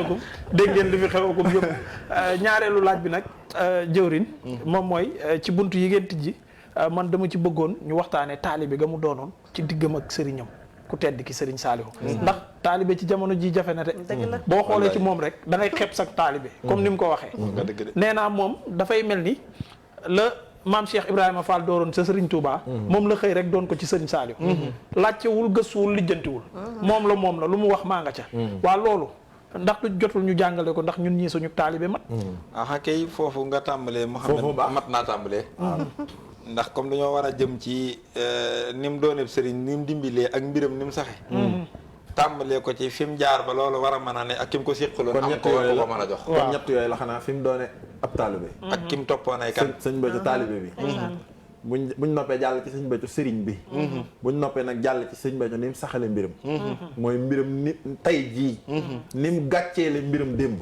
xewagum dégg ngeen li fi xewagum yëpp ñaareelu laaj bi nag jëwrin moom mooy ci buntu yi ngeen tijji man dama ci bëggoon ñu waxtaanee taalibe ga mu doonoon ci diggam ak sëriñam ku tedd ki sëriñ Saalihu ndax taalibe ci jamono ji jafe na de boo xoolee ci moom rek da ngay xeeb sax taalibe comme ni mu ko waxee nee naa moom dafay mel ni la maam Cheikh Ibrahima Fall dooroon sa sëriñ Touba moom la xëy rek doon ko ci sëriñ Saalihu laajtewul gëstuwul lijjantiwul moom la lu mu wax maa nga ca waa loolu ndax du jotul ñu jàngale ko ndax ñun ñii suñu taalibe mat aha kay foofu nga tàmbalee Mouhamed mat naa tàmbalee ndax comme dañoo war a jëm ci ni mu dooneb sëriñ ni mu dimbilee ak mbiram ni mu saxe tàmbalee ko ci fi mu jaar ba loolu war a mën a ne ak ki mu ko séqaloon am ko war ko mën a jox kon ñett yooyu la xanaa fi mu doone ab taalibe ak ki mu toppoon ay kan sëñ Béthio taalibe bi buñ noppee jàll ci sëñ Béthio sëriñ bi buñ noppee nag jàll ci sëñ Béthio ni mu saxale mbiram mooy mbiram ni tey jii ni mu gàcceele mbiram démb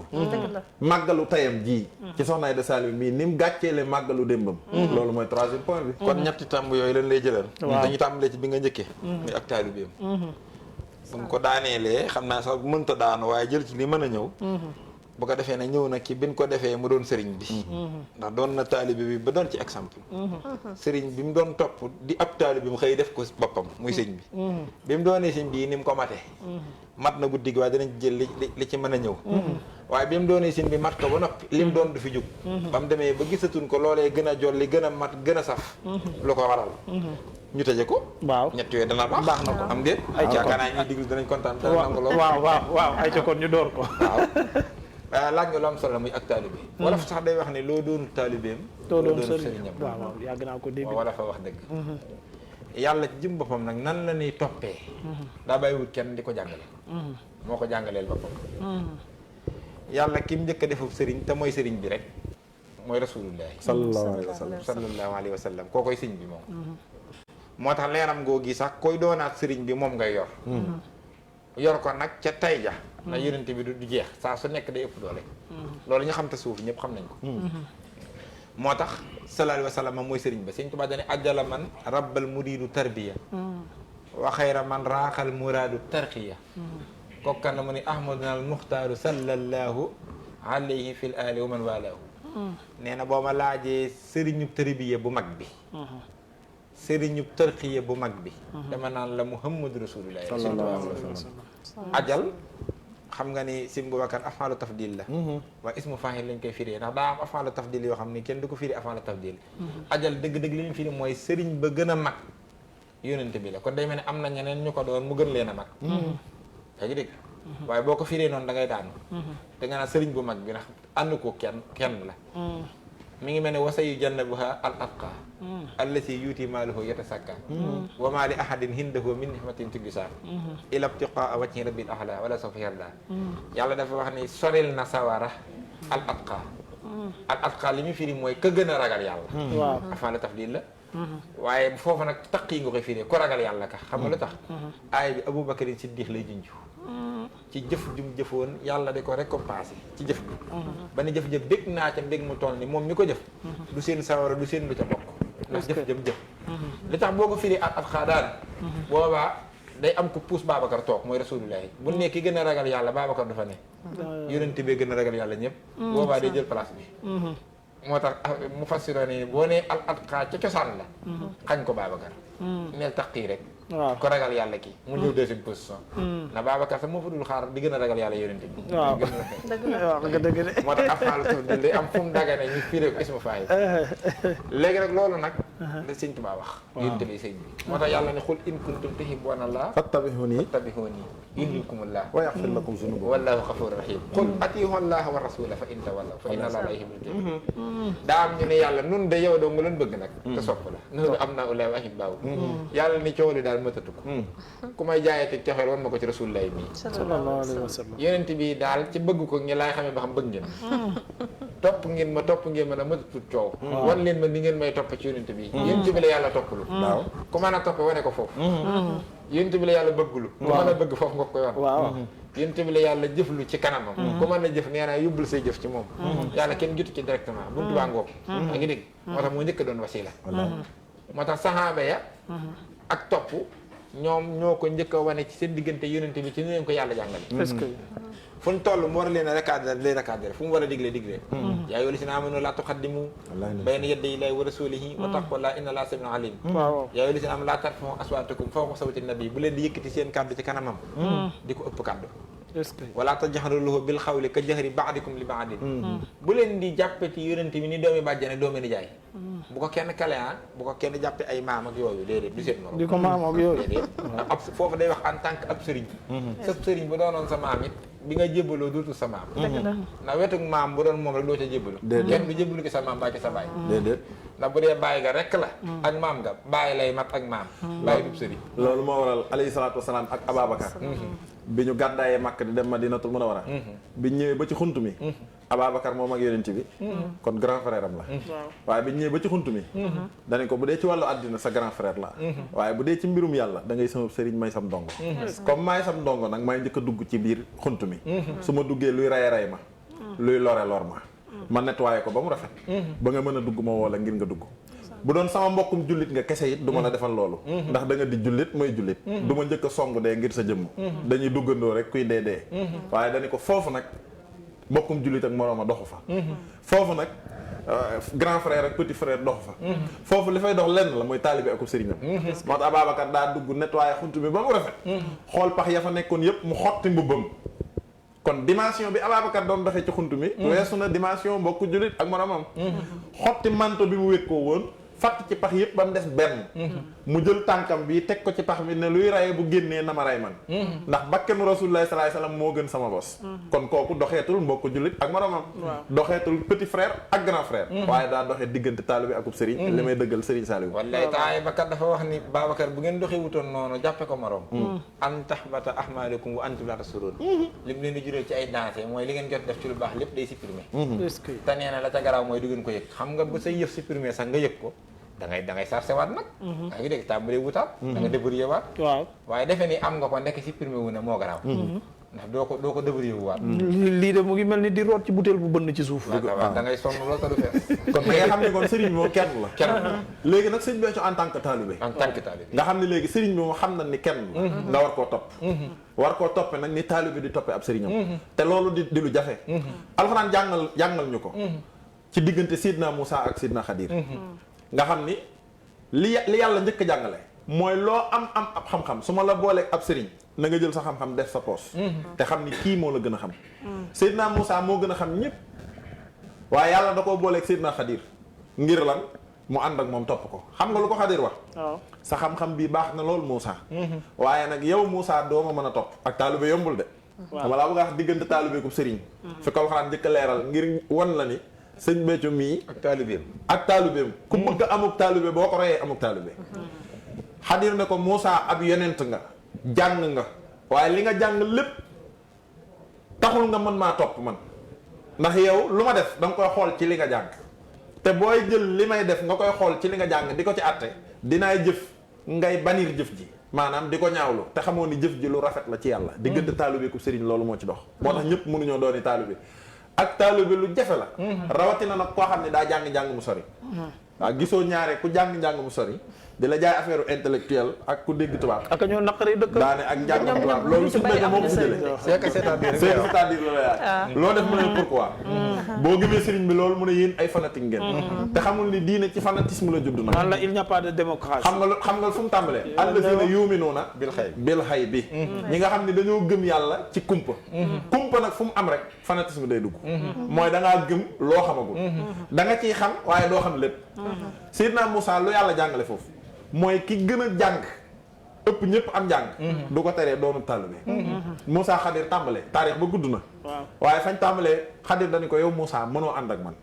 màggalu tayam jii ci Soxna Aïda Saliou mii ni mu gàcceele màggalu démbam loolu mooy troisième point bi kon ñetti tàmb yooyu lañ lay jëlal dañu tàmbalee ci bi nga njëkkee muy ak taalibeem buñ ko daaneelee xam naa sax mënta daanu waaye jël ci li mën a ñëw bu ko defee ne ñëw nag ci bin ko defee mu doon sëriñ bi ndax doon na taalibe bi ba doon ci exemple sëriñ bi mu doon topp di ab taalibe bi mu xëy def ko boppam muy sëñ bi bi mu doonee sëñ bi ni mu ko matee mat na guddi gi waaye dinañ jël li ci mën a ñëw waaye bi mu doonee sëñ bi mat ko ba noppi li mu doon du fi jóg ba mu demee ba gisatuñ ko loolee gën a jolli gën a mat gën a saf lu ko waral ñu tëje ko waaw ñett yooyu dana baax na ko am déet ay yaakaar naa ñuy diglu danañ kontaan te nangu lool waaw ay ca kon ñu door ko waaw laaj nga lu am solo la muy ak taalibe wala fa sax day wax ne loo doonu taalibeem doo doon sëriñam waaw yàgg naa ko dégg wala fa wax dëgg yàlla ci jëm boppam nag nan la ñuy toppee daa bàyyiwut kenn di ko jàngale moo ko jàngaleel boppam yàlla ki mu njëkk a defub sëriñ te mooy sëriñ bi rek mooy rasulullahi sallallahu alayhi wa sallam koo koy sëriñ bi moom moo tax leeram googi sax koy doonaat sëriñ bi moom ngay yor ko nag ca tay ja na yonente bi du jeex saa su nekk day ëpp doole loolu ñu xam te suuf ñëpp xam nañ ko moo tax sallallahu alayhi wa sallam mooy sëriñ ba Sëriñ Tuubaa dane ajjala man rabbal muridu tarbiya wa xayra man raaxal muraadu tarqiya kokkan na mu ni ahmaduna al muxtaaru sallallahu alayhi fil ali wa man walaahu nee na boo ma laajee sëriñub tarbiya bu mag bi sëriñub tarqiya bu mag bi dama naan la muhammadu rasulullah sallallahu alayhi wa sallam ajal xam nga ni sim Boubacar afaalu tafdil la waaye ismu fahil lañ koy firee ndax daa am afaalu tafdil yoo xam ni kenn du ko firi afaalu tafdil ajal dëgg-dëgg li ñu firi mooy sëriñ ba gën a mag yónente bi la kon day mel ne am na ñeneen ñu ko doon mu gën leen a mag yaa ngi dégg waaye boo ko firee noonu da ngay daanu da nga naan sëriñ bu mag bi ndax ànd ko kenn la mi ngi mel ne wasa yu jannabuha al atqa allati yuuti maalahu yatasakka wa maa li ahadin hindahu min nihmatin tujza ila ibtiqaa wajhi rabbil ahla wala sawfa yarda yàlla dafa wax ni soril na sawara al atqa li muy firi mooy ka gën a ragal yàlla waaw afaan la tafdil la waaye foofu nag taq yi nga koy firee ko ragal yàlla ka xam nga lu tax aaya bi Abubakarin Siddiq lay junju ci jëf jum jëfoon yàlla da ko récompensé ci jëf bi ba ne jëf-jëf bég naa ca mbég mu toll ni moom mi ko jëf du seen sawara du seen lu ca bokk ndax jëf jëm jëf li tax boo ko firi ak xaadaan boobaa day am ko puus Babacar toog mooy rasulullahi bu ne ki gën a ragal yàlla Babacar dafa ne yonente bee gën a ragal yàlla ñëpp boobaa day jël place bi moo tax mu fassiroo ne boo nee al atqa ca cosaan la xañ ko Babacar neel taqii rek waaw ko ragal yàlla kii mu ñëw deuxième position na Babacar sax moo fa dul xaar di gën a ragal yàlla yonente bi waaw dëgg de moo tax afaalu tafdil day am fu mu dagane ñu firé ko ismu faayil léegi nag loolu nag la Sëñ Tuubaa wax yonente bi sëñ bi moo tax yàlla ne xul in kuntum tuhibbuuna Allah fattabi'uuni yuhbibkumullah wa yaghfir lakum dhunubakum wallahu ghafurur rahim qul atii'u Allah wa rasula fa in tawallaw fa inna Allaha laa yuhibbul kaafiriin daa am ñu ne yàlla nun de yow doo nga leen bëgg nag te sopp la nunu am naa ulaahi wa ahibbaahu yàlla ni coow li daal mëtatu ko ku may jaayee te xel wan ma ko ci rasulullah mi sallallahu alayhi wa sallam yonent bi daal ci bëgg ko ngi laay xamee ba xam bëgg ngeen topp ngeen ma la mëtatut coow wan leen ma ni ngeen may topp ci yonent bi yonent bi la yàlla toppalu waaw ku mën a topp wane ko foofu yonent bi la yàlla bëggulu ku mën a bëgg foofu nga koy wan yonent bi la yàlla jëflu ci kanamam ku mën a jëf nee naa yóbbul say jëf ci moom yàlla kenn jotu ci directement buntu baa ngoog a ngi dégg moo tax moo njëkk doon wasila moo tax saxaaba ya ak topp ñoom ñoo ko njëkk a wane ci seen diggante yonent bi ci ni leen ko yàlla jàngale fu ñu toll mu war a leen a recadrer fu mu war a diglee yaa ayyuhal lazina aamanu laa tuqaddimu bayna yaday llaahi wa rasuulihi wa taqullaaha inna llaaha samii'un aliim yaa ayyuhal lazina aamanu laa tarfa'u aswaatakum fawqa sawti nabi bu leen di yëkkati seen kàddu ci kanamam di ko ëpp kàddu wala tajharu lahu bil xawli ka jahri ba'dikum li ba'din bu leen di jàppe ci yonent bi ni doomi bàjjane doomi nijaay bu ko kenn kale bu ko kenn jàppe ay maam ak yooyu déedéet du seen morom di ko maam ak yooyu déedéet ab foofu day wax en tant que ab sëriñ sab sëriñ bu doonoon sa maam it bi nga jébbaloo dootul sa maam ndax wetuk maam bu doon moom rek doo ca jébbalu kenn du jébbalu ki sa maam baa ki sa baay déedéet ndax bu dee bàyyi nga rek la ak maam nga bàyyi lay mat ak maam bàyyi dub sëriñ loolu moo waral alayhi salaatu wasalaam ak Ababacar bi ñu gàddaayee Makka di dem Madinatul Munawwara bi ñëwee ba ci xunt mi Ababacar moom ak yonent bi kon grand frère am la waaye bi ñëwee ba ci xunt mi dañ ko bu dee ci wàllu àddina sa grand frère la waaye bu dee ci mbirum yàlla da ngay sama sëriñ may sam ndongo comme maay sam ndongo nag may njëkk a dugg ci biir xunt mi su ma duggee luy ray ma luy lore lor ma nettoyé ko ba mu rafet ba nga mën a dugg ma woo la ngir nga dugg bu doon sama mbokkum jullit nga kese it du ma la defal loolu ndax da nga di jullit mooy jullit du ma njëkk a song dee ngir sa jëmm dañuy duggandoo rek kuy dee waaye dañu ko foofu nag mbokkum jullit ak morooma doxu fa foofu nag grand frère ak petit frère doxu fa foofu li fay dox lenn la mooy taalibe akub sëriñam moo tax Ababacar daa dugg nettoyé xunt bi ba mu rafet xool pax ya fa nekkoon yépp mu xotti mbubbam kon dimension bi Ababacar doon doxee ci xunt mi weesu na dimension mbokku jullit ak moroomam xotti manto bi mu wékkoo woon fatt ci pax yëpp ba mu des benn mu jël tànkam bi teg ko ci pax mi ne luy raye bu génnee na ma ray man ndax bakkanu Rasulullah sallallahu alayhi wasallam moo gën sama bos kon kooku doxeetul mbokk jullit ak moromam doxeetul petit frère ak grand frère waaye daa doxee diggante taalibe akub sëriñ li may dëggal sëriñ Saliou wallaay taay bakat dafa wax ni Babacar bu ngeen doxee wutoon noonu jàppe ko morom an tahbata ahmalakum wa antum la tashurun li mu leen di jural ci ay dansé mooy li ngeen jot def ci lu baax lépp day supprimer te nee na la ca garaaw mooy du ngeen ko yëg xam nga bu say yëf supprimer sax nga yëg ko da ngay sarse waat nag yaa ngi dégg tàmbalee wutaat da nga débrouiller waat waaw waaye defe ni am nga ko nekk supprimé wu ne moo garaaw ndax doo ko débrouiller wu waat lii de mu ngi mel ni di root ci butéel bu bënn ci suuf waaw da ngay sonn loolu ta du fees kon da ngay xam ne kon sëriñ bi moom kenn la léegi nag sëriñ Béthio en tant que talibé nga xam ne léegi sëriñ bi moom xam na ni kenn la nga war koo topp war koo toppe nag ni talibé di toppe ab sëriñam te loolu di lu jafe alxuraan jàngal ñu ko ci diggante Sidna Moussa ak Sidna Khadir nga xam ni li yàlla njëkk a jàngale mooy loo am ab xam-xam su ma la booleeg ab sëriñ na nga jël sa xam-xam def sa poos te xam ni kii moo la gën a xam Seydina Moussa moo gën a xam ñëpp waaye yàlla da koo booleeg Seydina Xadir ngir lan mu ànd ak moom topp ko xam nga lu ko Xadir wax sa xam-xam bii baax na lool Moussa waaye nag yow Moussa doo ma mën a topp ak taalibe yombul de dama laa bëgg a wax diggante taalibe ku sëriñ fi ko xalaat njëkk a leeral ngir wan la ni sëñ Béthio mii ak taalibeem ku bëgg amuk taalibe boo ko royee amuk taalibe Xadir ne ko Moussa ab yonent nga jàng nga waaye li nga jàng lépp taxul nga mën maa topp man ndax yow lu ma def da nga koy xool ci li nga jàng te booy jël li may def nga koy xool ci li nga jàng di ko ci àtte dinaay jëf ngay banir jëf ji maanaam di ko ñaawlu te xamoo ni jëf ji lu rafet la ci yàlla diggante taalibe ku sëriñ loolu moo ci dox moo tax ñëpp mënuñoo dooni taalibe ak taalibe lu jafe la rawatina nag koo xam ne daa jàng-jàng mu sori waaw gisoo ñaare ku jàng-jàng mu sori di la jaay affaire intellectuelle ak ku dégg tubaab ak ñoo naqari dëkk daane ak njàngam tubaab loolu su Béthio moo ko fi jëlee c'est-à-dire la yaay loo def mu ne pourquoi boo gëmee sëriñ bi loolu mu ne yéen ay fanatique ngeen te xamul ni diine ci fanatisme la judd nag man la il n'y a pas de démocratie xam nga fu mu tàmbalee allazina yu'minuna bil xay bi ñi nga xam ne dañoo gëm yàlla ci kumpa kumpa nag fu mu am rek fanatisme day dugg mooy da ngaa gëm loo xamagul da nga ciy xam waaye doo xam lépp Seydina Moussa lu yàlla jàngale foofu mooy ki gën a jàng ëpp ñëpp am jàng du ko teree doonu taalibe Moussa Xadir tàmbalee taarix ba gudd na waaye fañ tàmbalee Xadir dañu ko yow Moussa mënoo ànd ak man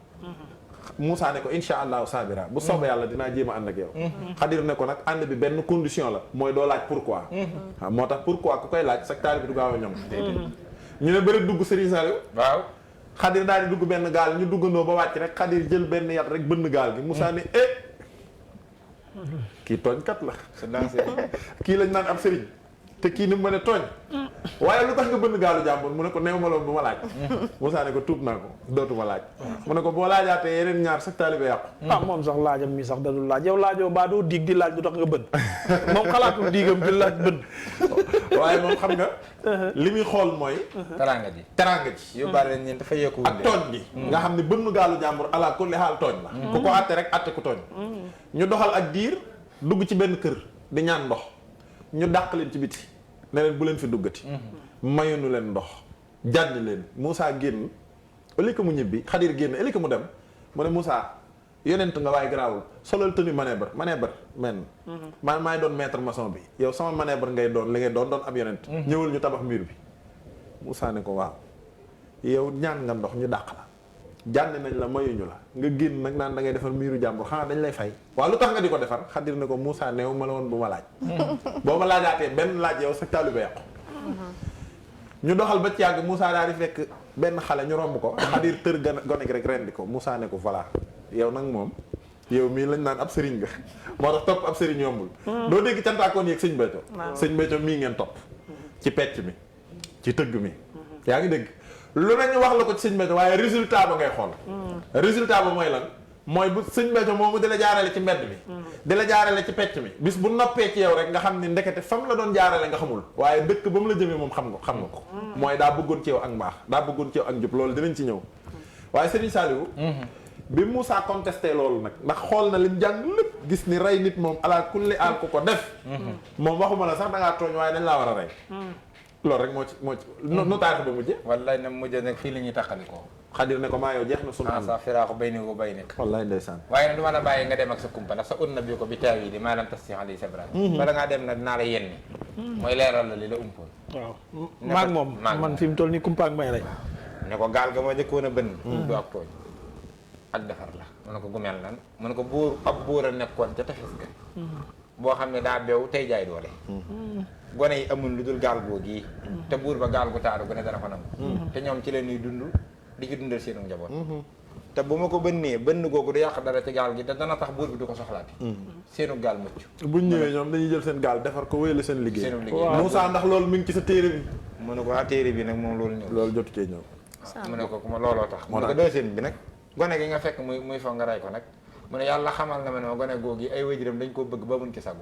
Moussa ne ko insha allahu sabira bu soobee yàlla dinaa jéem a ànd ak yow Xadir ne ko nag ànd bi benn condition la mooy doo laaj pourquoi waaw moo tax pourquoi ku koy laaj sa taalibe du gaaw a ñoom ñu ne bëri dugg Serigne Saliou waaw Xadir daal di dugg benn gaal ñu duggandoo ba wàcc rek Xadir jël benn yat rek bënn gaal gi Moussa ne kii tooñkat la kii lañ naan ab sëriñ te kii ni mu mën a tooñ waaye lu tax nga bënn gaalu jàmbur mu ne ko néew ma loon bu ma laaj Moussa ne ko tuub naa ko dootuma laaj mu ne ko boo laajaatee yeneen ñaar sax taalibe yàqu moom sax laajam mi sax dadul laaj yow laajoo baa doo diig di laaj du tax nga bën moom xalaatul diigam di laaj bën waaye moom xam nga li muy xool mooy teraanga ji yóbbaale leen ñeen dafa yeeku ak tooñ gi nga xam ne bënn gaalu jàmbur ala kulli xaal tooñ la ku ko àtte rek àtte ku tooñ ñu doxal ak diir dugg ci benn kër di ñaan ndox ñu dàq leen ci biti ne leen bu leen fi duggati mayunu leen ndox jànni leen Moussa génn ëllëg mu ñibbi Xadir génn ëllëg mu dem mu ne Moussa yonent nga waaye garaawul solal tenue manœuvre men man maay doon maître maçon bi yow sama manœuvre ngay doon li ngay doon ab yonent ñëwal ñu tabax mur bi Moussa ne ko waaw yow ñaan nga ndox ñu dàq la jànni nañ la mayuñu la nga génn nag naan da ngay defar miiru jàmbur xanaa dañ lay fay waaw lu tax nga di ko defar Xadir ne ko Moussa neew ma la woon bu ma laaj boo ma laajaatee benn laaj yow sa taalibe yàqu ñu doxal ba ci yàgg Moussa daal di fekk benn xale ñu romb ko Xadir tër gone gi rek rendi ko Moussa ne ko voilà yow nag moom yow mii lañ naan ab sëriñ nga moo tax topp ab sëriñ yombul doo dégg cantaakoon yeeg sëñ Béthio mii ngeen topp ci pecc mi ci tëgg mi yaa ngi dégg lu nañu wax la ko ci sëñ Béthio waaye résultat ba ngay xool résultat ba mooy lan mooy bu sëñ Béthio moomu di la jaarale ci mbedd mi di la jaarale ci pecc mi bis bu noppee ci yow rek nga xam ni ndekete fam la doon jaarale nga xamul waaye dëkk ba mu la jëmee moom xam nga ko mooy daa bëggoon ci yow ak mbaax daa bëggoon ci yow ak njub loolu dinañ ci ñëw waaye Serigne Saliou bi Moussa contesté loolu nag ndax xool na lim jàng lépp gis ni rey nit moom ala kulli aal ku ko def moom waxuma la sax da ngaa tooñ waaye dañ laa war a rey loolu rek moo ci nu taarix ba mujje wallaay na mujje nag fii la ñuy taxalikoo Xadir ne ko maa yow jeex na sunu sa firaaxu bay ni ko bay nekk wallaay ndeysaan waaye nag du ma la bàyyi nga dem ak sa kumpa ndax sa ut na bi ko bi taaw yi di maanaam tas si xale yi sabra bala ngaa dem nag dinaa la yenni mooy leeral la li la umpoon waaw maag moom man fi mu toll nii kumpaak may rey ne ko gaal ga ma njëkkoon a bënn du ak tooñ ak defar la mu ne ko gumeel nan mu ne ko buur a nekkoon ca tefes ga boo xam ne daa beew tey jaay doole gone yi amul lu dul gaal goo gii te buur ba gaal gu taaru gone dana ko nangu te ñoom ci leen ñuy dund di ci dundal seenu njaboot te bu ma ko bënnee bënn googu du yàq dara ci gaal gi te dana tax buur bi du ko soxlaati seenu gaal mucc buñ ñëwee ñoom dañuy jël seen gaal defar ko wéyale seen liggéey seenu liggéey Moussa ndax loolu mi ngi ci sa téere bi mu ne ko téere bi nag moom loolu ñëw loolu jotu cee ñëw mu ne ko looloo tax mu ne ko deuxième bi nag gone gi nga fekk muy foog nga rey ko nag mu ne yàlla xamal nga ma ne ma gone googu yi ay waajuram dañ koo bëgg ba mun ci sagu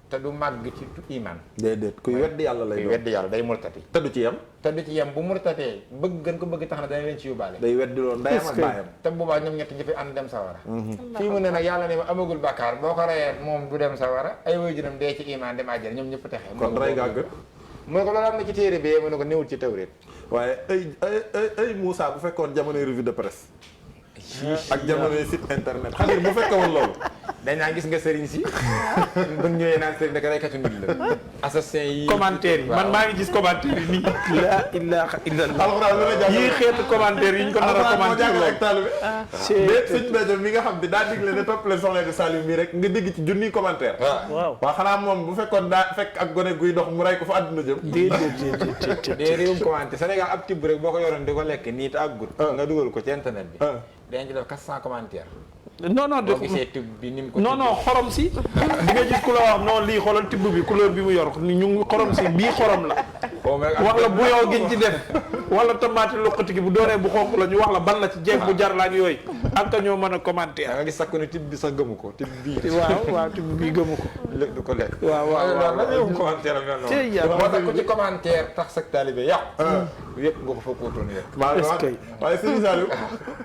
te du màgg ci iman déedéet kuy weddi yàlla lay doon kuy weddi yàlla day murtati te du ci yem bu murtatee bëgg gën ko bëgg tax na dana leen ci yóbbaale day weddi loolu ndeyam ak baayam te boobaa ñoom ñett ñëpp ànd dem sawara fii mu ne nag yàlla ne ma amagul bàkkaar boo ko reyee moom du dem sawara ay waajuram dee ci iman dem àjjana ñoom ñëpp texee kon rey gaa gën mu ne ko loolu am na ci téere bi mu ne ko néewul ci tawreet waaye ay Moussa bu fekkoon jamonoy revue de presse ak jamonoy site internet Xadir bu fekkoon loolu dañ naan gis nga sëriñ si bu ñëwee naan sëriñ daka reykatu nit la assassin yi commentaire yi man maa ngi gis commentaire yi nii la ilaha illallah alxuraan la jàng yii xeetu commentaire yi ñu ko nar a commentaire ak taalibe déet sëñ Béthio mi nga xam ne daa digle ne topp leen soxla de Saliou mii rek nga dégg ci junniy commentaire waaw xanaa moom bu fekkoon daa fekk ak gone guy dox mu rey ko fa àdduna jëm dee réewum commentaire Sénégal ab tibb rek boo ko yoroon di ko lekk nii te ak gut nga dugal ko ci internet bi dañ ci def 400 commentaires non boo gisee tibb bi ni mu ko non xorom si di nga gis ku la wax non lii xoolal tibb bi couleur bi mu yor ni ñu xorom si bii xorom la wax la bouillon giñ ci def wala tomate loqati gi bu doonee bu xonq la ñu wax la ban la ci jeeg bu jar la ak yooyu ak ka ñoo mën a commentaire da nga gis sakku ne tibb bi sax gëmu ko tibb bii waaw tibb bii gëmu ko du ko lekk waaw la réewum commentaire mel noonu moo tax ku ci commentaire tax sa taalibe yàqu yëpp nga ko fa póotoon yëpp waaye Serigne Saliou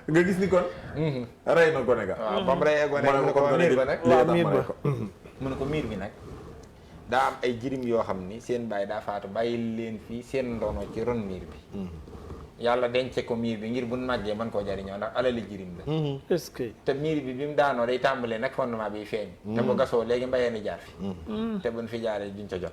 nga gis ni kon rey na gone ga waaw ba mu reyee gone mu ne ko miir ba nag mu ne ko miir bi nag daa am ay jirim yoo xam ni seen baay daa faatu bàyyi leen fii seen ndono ci ron miir bi yàlla dence ko miir bi ngir buñ màggee mën koo jariñoo ndax alali jirim la est-ce que te miir bi mu daanoo day tàmbalee nag fondement bi feeñ te bu gasoo léegi mbayee ni jaar fi te buñ fi jaaree duñ ca jot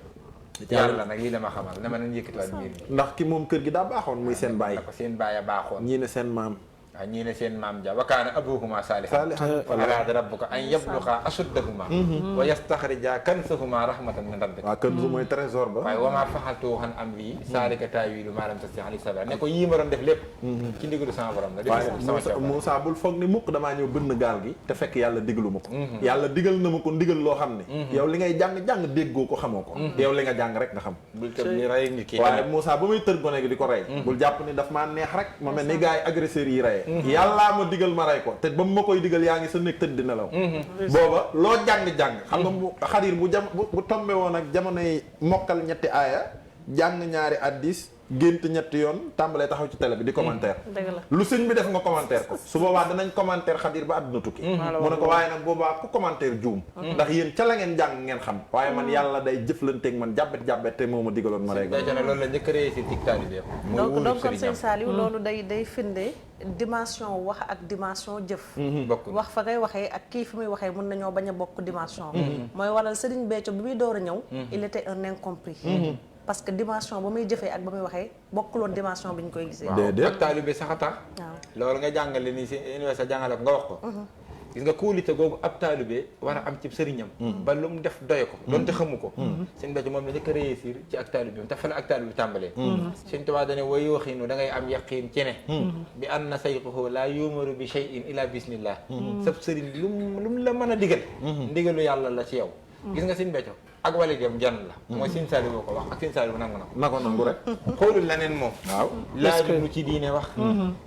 yàlla nag lii dama xamal ne ma nañ yëkkatiwaat miir bi ndax ki moom kër gi daa baaxoon muy seen baay ko seen baay a baaxoon ñii ne seen maam waaw ñii ne seen maam ja wa kaana abuhuma saalihan fa araada rabbuka an yabluqa ashuddahuma wa yastaxrija kansahuma rahmatan min rabbika. waaw kën su mooy trésor ba. waaye wa maa fa'altuhu an amri zaalika taawiilu maa lam tastati' alayhi sabra ne ko yii ma doon def lépp ci ndigalu sama borom la. waaye Moussa bul foog ni mukk damaa ñëw bënn gaal gi te fekk yàlla digalu ma ko. yàlla digal na ma ko ndigal loo xam ne yow li ngay jàng déggoo ko xamoo ko. yow li nga jàng rek nga xam. bul tëb ni rey nit ki. waaye Moussa ba muy tër gone gi di ko rey bul jàpp ni daf maa neex rek ma mel ni gars yi agresseurs yi reyee yàllaa ma digal ma rey ko te ba mu ma koy digal yaa ngi sa nekk tëdd di nelaw booba loo jàng-jàng xam nga mu Xadir bu tombé woon ak jamonoy mokkal ñetti aaya jàng ñaari addis gént ñetti yoon tàmbalee taxaw ci télé bi di commentaire lu sëñ bi def nga commentaire ko su boobaa danañ commentaire Xadir ba àdduna tukki mu ne ko waaye nag boobaa ku commentaire juum ndax yéen ca la ngeen jàng ngeen xam waaye man yàlla day jëflanteeg man jàbbet te moo ma digaloon ma rek loolu la njëkk a réussir ci taalibe bi donc comme sëñ Saliou loolu day firnde dimension wax ak dimension jëf wax fa ngay waxee ak kii fi muy waxee mën nañoo bañ a bokk dimension mooy waral Serigne Béthio bi muy door a ñëw il était un incompris parce que dimension ba muy jëfee ak ba muy waxee bokkuloon dimension bi ñu koy gisee. ak taalibe sax a tax. loolu nga jàngale ni si université jàngale ko nga wax ko. gis nga kóolite googu ab taalibe war a am ci sëriñam. ba lu mu def doy ko. donte xamu ko. sëñ Béthio moom la njëkk a réussir ci ak taalibe te fa la ak taalibe tàmbalee. sëñ Tuubaa dane wa yooxinu da ngay am yaqiin ci ne. bi anna sayxuhu laa yumaru bi shay'in illa bismillah. sab sëriñ lu mu la mën a digal. ndigalu yàlla la ci yow. gis nga sëñ Béthio ak wali dem jann la mooy sëñ Saliou boo ko wax ak sëñ Saliou nangu na ko nangu rek xoolul leneen moom waaw laaju lu ci diine wax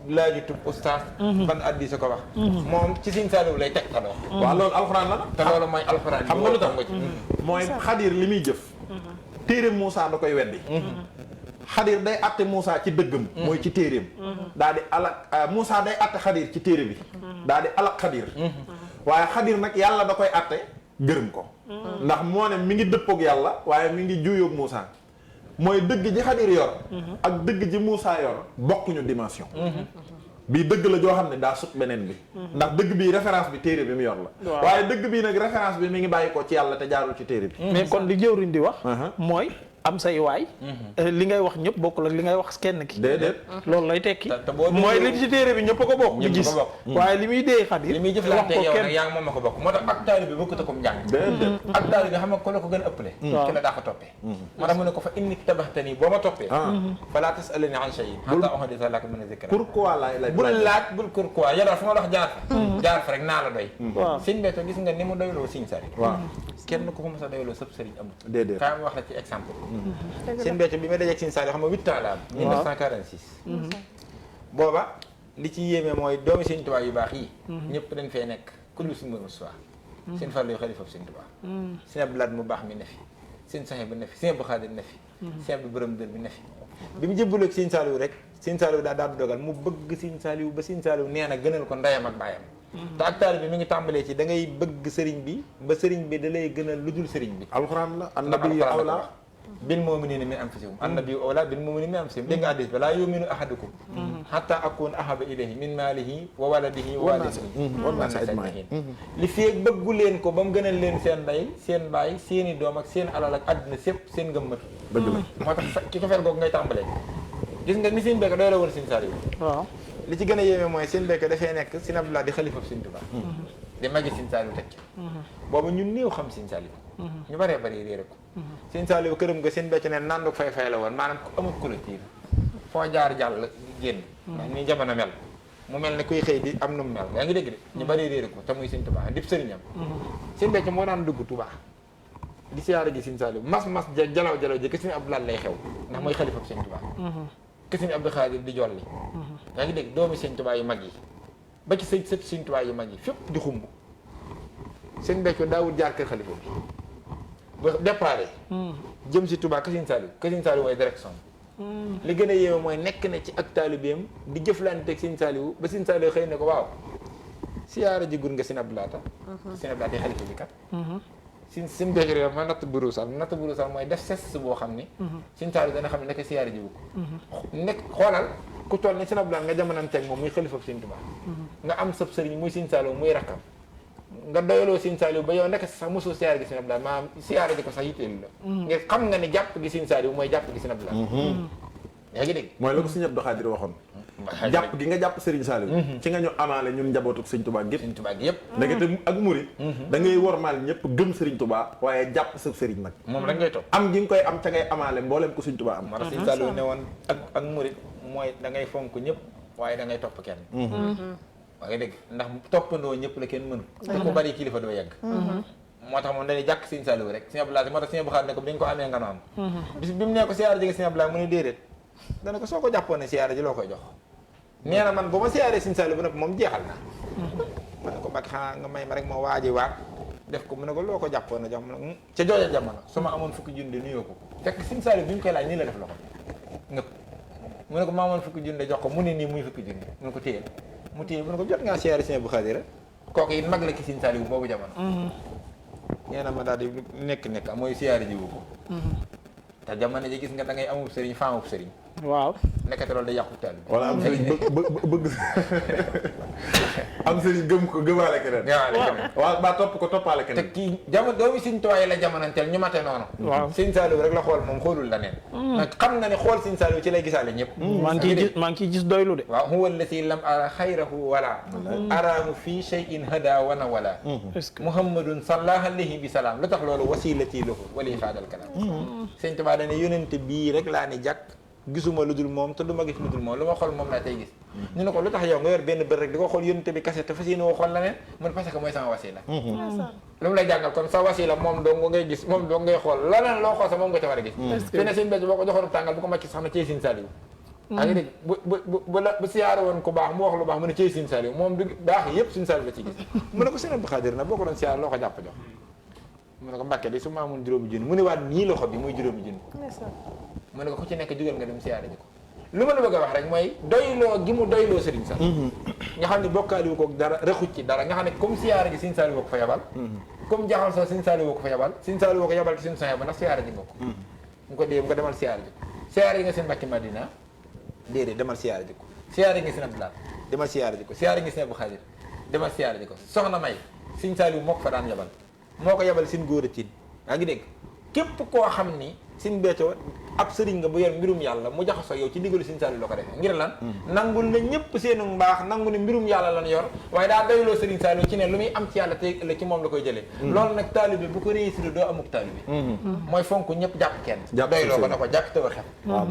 laaju tub ustaas ban addi sa ko wax moom ci sëñ Saliou lay teg taloo waaw loolu alxuraan la te loolu mooy alxuraan xam nga lu tax mooy Xadir li muy jëf téere Moussa da koy weddi Xadir day atte Moussa ci dëggam mooy ci téereem daa di alak Moussa day atte Xadir ci téere bi daa di alak Xadir waaye Xadir nag yàlla da koy atte gërëm ko ndax moo ne mi ngi dëppook yàlla waaye mi ngi juyoog Moussa mooy dëgg ji Xadir yor ak dëgg ji Moussa yor bokkuñu dimension bii dëgg la joo xam ne daa sut beneen bi ndax dëgg bii référence bi téere bi mu yor la waaye dëgg bii nag référence bi mi ngi bàyyi ko ci yàlla te jaarul ci téere bi mais kon li jëwriñ di wax mooy am say waay li ngay wax ñëpp bokkul ak li ngay wax kenn ki déedéet loolu lay tekki mooy li ci téere bi ñëpp a ko bokk di gis waaye li muy dee Xadir li muy jëflante yow nag yaa ngi moom ma ko bokk moo tax ak taalibe bi bokkut ak njàng déedéet ak taalibe bi xam nga ko la ko gën a ëppale ki la daa ko toppee moo tax mu ne ko fa inni tabaxtani boo ma toppee fala tasalani an shay'in hatta uhdisa laka min zikra pourquoi lay bul laaj bul pourquoi yow daal fu ma wax jaar fa rek naa la doy sëñ Béthio gis nga ni mu doyloo sëñ Saliou waaw kenn ku ko mos a doyloo sëb sëriñ amul déedéet kaay ma wax la ci exemple sëñ Béthio bi ma dajeeg sëñ Saliou xam nga 8 ans la am 1946 booba li ci yéeme mooy doomi sëñ Tuubaa yu baax yi ñëpp dañ fee nekk ku dul si mbir Mustafaa sëñ Fallu xalifa sëñ Tuubaa sëñ Abdu Lahat mu baax mi ne fi sëñ Saxiib bi ne fi sëñ Abdu Xaadir ne fi sëñ Abdu Borom Dër bi ne fi bi mu jébbaloo ak sëñ Saliou rek sëñ Saliou daa daal dogal mu bëgg sëñ Saliou ba sëñ Saliou nee na gënal ko ndeyam ak baayam te ak taalibe bi mi ngi tàmbalee ci da ngay bëgg sëriñ bi ba sëriñ bi da lay gënal lu dul sëriñ bi alxuraan la annabi awla bil mu'minina min anfusihim annabi awla bil mu'minina min anfusihim dégg nga hadiis ba laa yu'minu ahadukum hatta akuna ahaba ilayhi min maalihi wa waladihi wa naasi ajma'iin li feeg bëggu leen ko ba mu gënal leen seen ndey seen baay seeni doom ak seen alal ak àddina sépp seen ngëmmat dëgg la moo tax ci ko fer googu ngay tàmbalee gis nga ni sëñ Béthio doy la woon sëñ Saliou waaw li ci gën a yéeme mooy sëñ Béthio dafay nekk sëñ Abdu Lahat di xalifa sëñ Tuubaa di magi sëñ Saliou teg boobu ñun néew xam sëñ Saliou ñu bëree bëri réere ko sëñ Saliou këram nga sëñ Béthio ne nanduk fay la woon maanaam ku amul clôture foo jaar jàll génn ni jamono mel mu mel ne kuy xëy di am nu mu mel yaa ngi dégg de ñu bëri réere ko te muy sëñ Tuubaa dib sëriñam sëñ Béthio moo daan dugg Tuubaa di siyaara ji sëñ Saliou mas jalaw ji ke sëñ Abdu Lahat lay xew ndax mooy xalifa sëñ Tuubaa ke sëñ Abdu Xaadir di jolli yaa ngi dégg doomi sëñ Tuubaa yu mag yi ba ci sët sëñ Tuubaa yu mag yi fépp di xumb sëñ Béthio daawul jaar kër xalifa bi ba déparé jëm si Touba Sëñ Saliou way direction li gën a yéeme mooy nekk na ci ak taalibeem di jëflanteeg Sëñ Saliou ba Sëñ Saliou xëy na ko waaw siyaara ji gur nga Sëñ Abdu Lahat Sëñ Abdu Lahat xalifa bi kat Sëñ Béthio réew ma natt buruusal mooy def ses boo xam ni Sëñ Saliou dana xam ne nekk siyaara ji wu ko nekk xoolal ku toll ni Sëñ Abdu Lahat nga jamonanteeg moom muy xalifa Sëñ Tuubaa nga am sab sëriñ muy Sëñ Saliou muy rakkam nga doyaloo Sëñ Saliou ba yow nekk sax mosoo siyaare gi Sëñ Abdu Lahat maanaam siyaare gi ko sax yitteelu la nga xam nga ne jàpp gi Sëñ Saliou mooy jàpp gi Sëñ Abdu Lahat yaa ngi dégg mooy la ko Sëñ Abdou Khadir waxoon jàpp gi nga jàpp Serigne Saliou ci nga ñu amaale ñun njabootuk Sëñ Touba gépp Sëriñ Tuubaa gi yëpp ndekete ak murit da ngay wormaal ñëpp gëm Serigne Touba waaye jàpp sa Serigne nag moom rek ngay topp am gi nga koy am ca ngay amaale mbooleem ko Sëñ Touba am moo tax Sëriñ Saliou ne woon ak murit mooy da ngay fonk ñëpp waaye da ngay topp kenn waa nga dégg ndax toppandoo ñëpp la kenn mënu te ku bari kilifa doo yegg moo tax moom dañuy jàkk Sëriñ Saliou rek Sëriñ Abdoulaye moo tax Sëriñ Abdou Khadre ne ko bi dañ ko amee nga no am bis bi mu ne ko siyaare jege Sëriñ Abdoulaye mu ne déedéet dana ko soo ko jàppoon ne siyaare ji loo koy jox nee na man bu ma siyaaree Sëriñ Saliou ba nag moom jeexal na ma ne ko Mbàkke xanaa nga may ma rek ma waaji waat def ko mu ne ko loo ko jàppoon na jox mu ne ca jooja jamono su ma amoon fukki junni nuyoo ko fekk Sëriñ Saliou bi ñu koy laaj nii la def loxo ngëpp mu ne ko ma amoon fukki junni jox ko mu ne nii muy fukki junni mu ne ko téyel mu téye mu ne ko jot ngaa siyaare Sëriñ Abdou Khadre kooku it mag la ki Sëriñ Saliou boobu jamono nee na ma daal di nekk mooy siyaare ji wu ko te jamono ji gis nga da ngay amub sëriñ faamub sëriñ waaw nekkate loolu day yàqu taal bi wala am sëriñ bëgg am sëriñ gëm ko gëmaale keneen waaw ba topp ko toppaale te keneen kii jamono doomi Sëriñ Tuubaa la jamonanteel ñu mate noonu waaw Sëriñ Saliou rek la xool moom xoolul la neen nag xam na ne xool Sëriñ Saliou ci lay gisaale ñëpp maa ngi ciy gis doylu de waaw huwa allati lam ara xayrahu wala araahu fii shay'in hada wana wala est-ce que muhammadun sallallahu alayhi bi salaam lu tax loolu wasilati lahu wali xaadal kalaam Sëriñ Tuubaa dane yonente bii rek laa ni jàkk gisuma lu dul moom te du ma gis lu dul moom lu ma xool moom laa tey gis ñu ne ko lu tax yow nga yor benn bët rek di ko xool yonente bi kase te fas yéene woo xool la neen mun parce que mooy sama wasila lu mu lay jàngal kon sa wasila moom dong ngay gis moom dong ngay xool leneen loo xool sax moom nga ca war a gis te ne Sëriñ Béthio boo ko joxoon tàngal bu ko màcc sax na cey Sëriñ Saliou a ngi dégg bu siyaare woon ku baax mu wax lu baax mu ne cey Sëriñ Saliou moom du baax yëpp Sëriñ Saliou la ci gis mu ne ko Sëriñ Abdou Khadre na boo ko doon siyaare loo ko jàpp jox mu ne ko Mbàkke de su ma amoon juróomi junni mu ne waat nii loxo bi muy juróomi junni mu ne ko ku ci nekk jugal nga dem siyaare ji ko lu ma la bëgg a wax rek mooy doyloo gi mu doyloo Sëriñ Sall nga xam ne bokkaaliwu ko dara rëxuj ci dara nga xam ne comme siyaare ji Sëriñ Saliou woo ko fa yabal comme jaxal soo Sëriñ Saliou woo ko fa yabal Sëriñ Saliou woo ko yabal ci suñu soxna ba ndax siyaare ji nga ko mu ko dee mu ko demal siyaare ji ko siyaare ji nga seen Mbàkke Madina déedéet demal siyaare ji ko siyaare ji nga seen Abdoulaye demal siyaare ji ko siyaare ji nga seen Abdou Khadre demal siyaare ji ko soxna May Sëriñ Saliou moo ko fa daan yabal moo ko yabal seen góor a tiin yaa ngi dégg képp koo xam ni Sëriñ Béthio ab sëriñ nga bu yor mbirum yàlla mu jaxasoo yow ci ndigalu Sëriñ Saliou la ko defee ngir lan nangul na ñëpp seenu mbaax nangu ne mbirum yàlla lan yor waaye daa doyloo Sëriñ Saliou ci ne lu muy am ci yàlla te la ci moom la koy jëlee loolu nag taalibe bu ko réussir doo amuk taalibe mooy fonk ñëpp jàpp kenn doyloo ko na ko jàpp tëw a xef waaw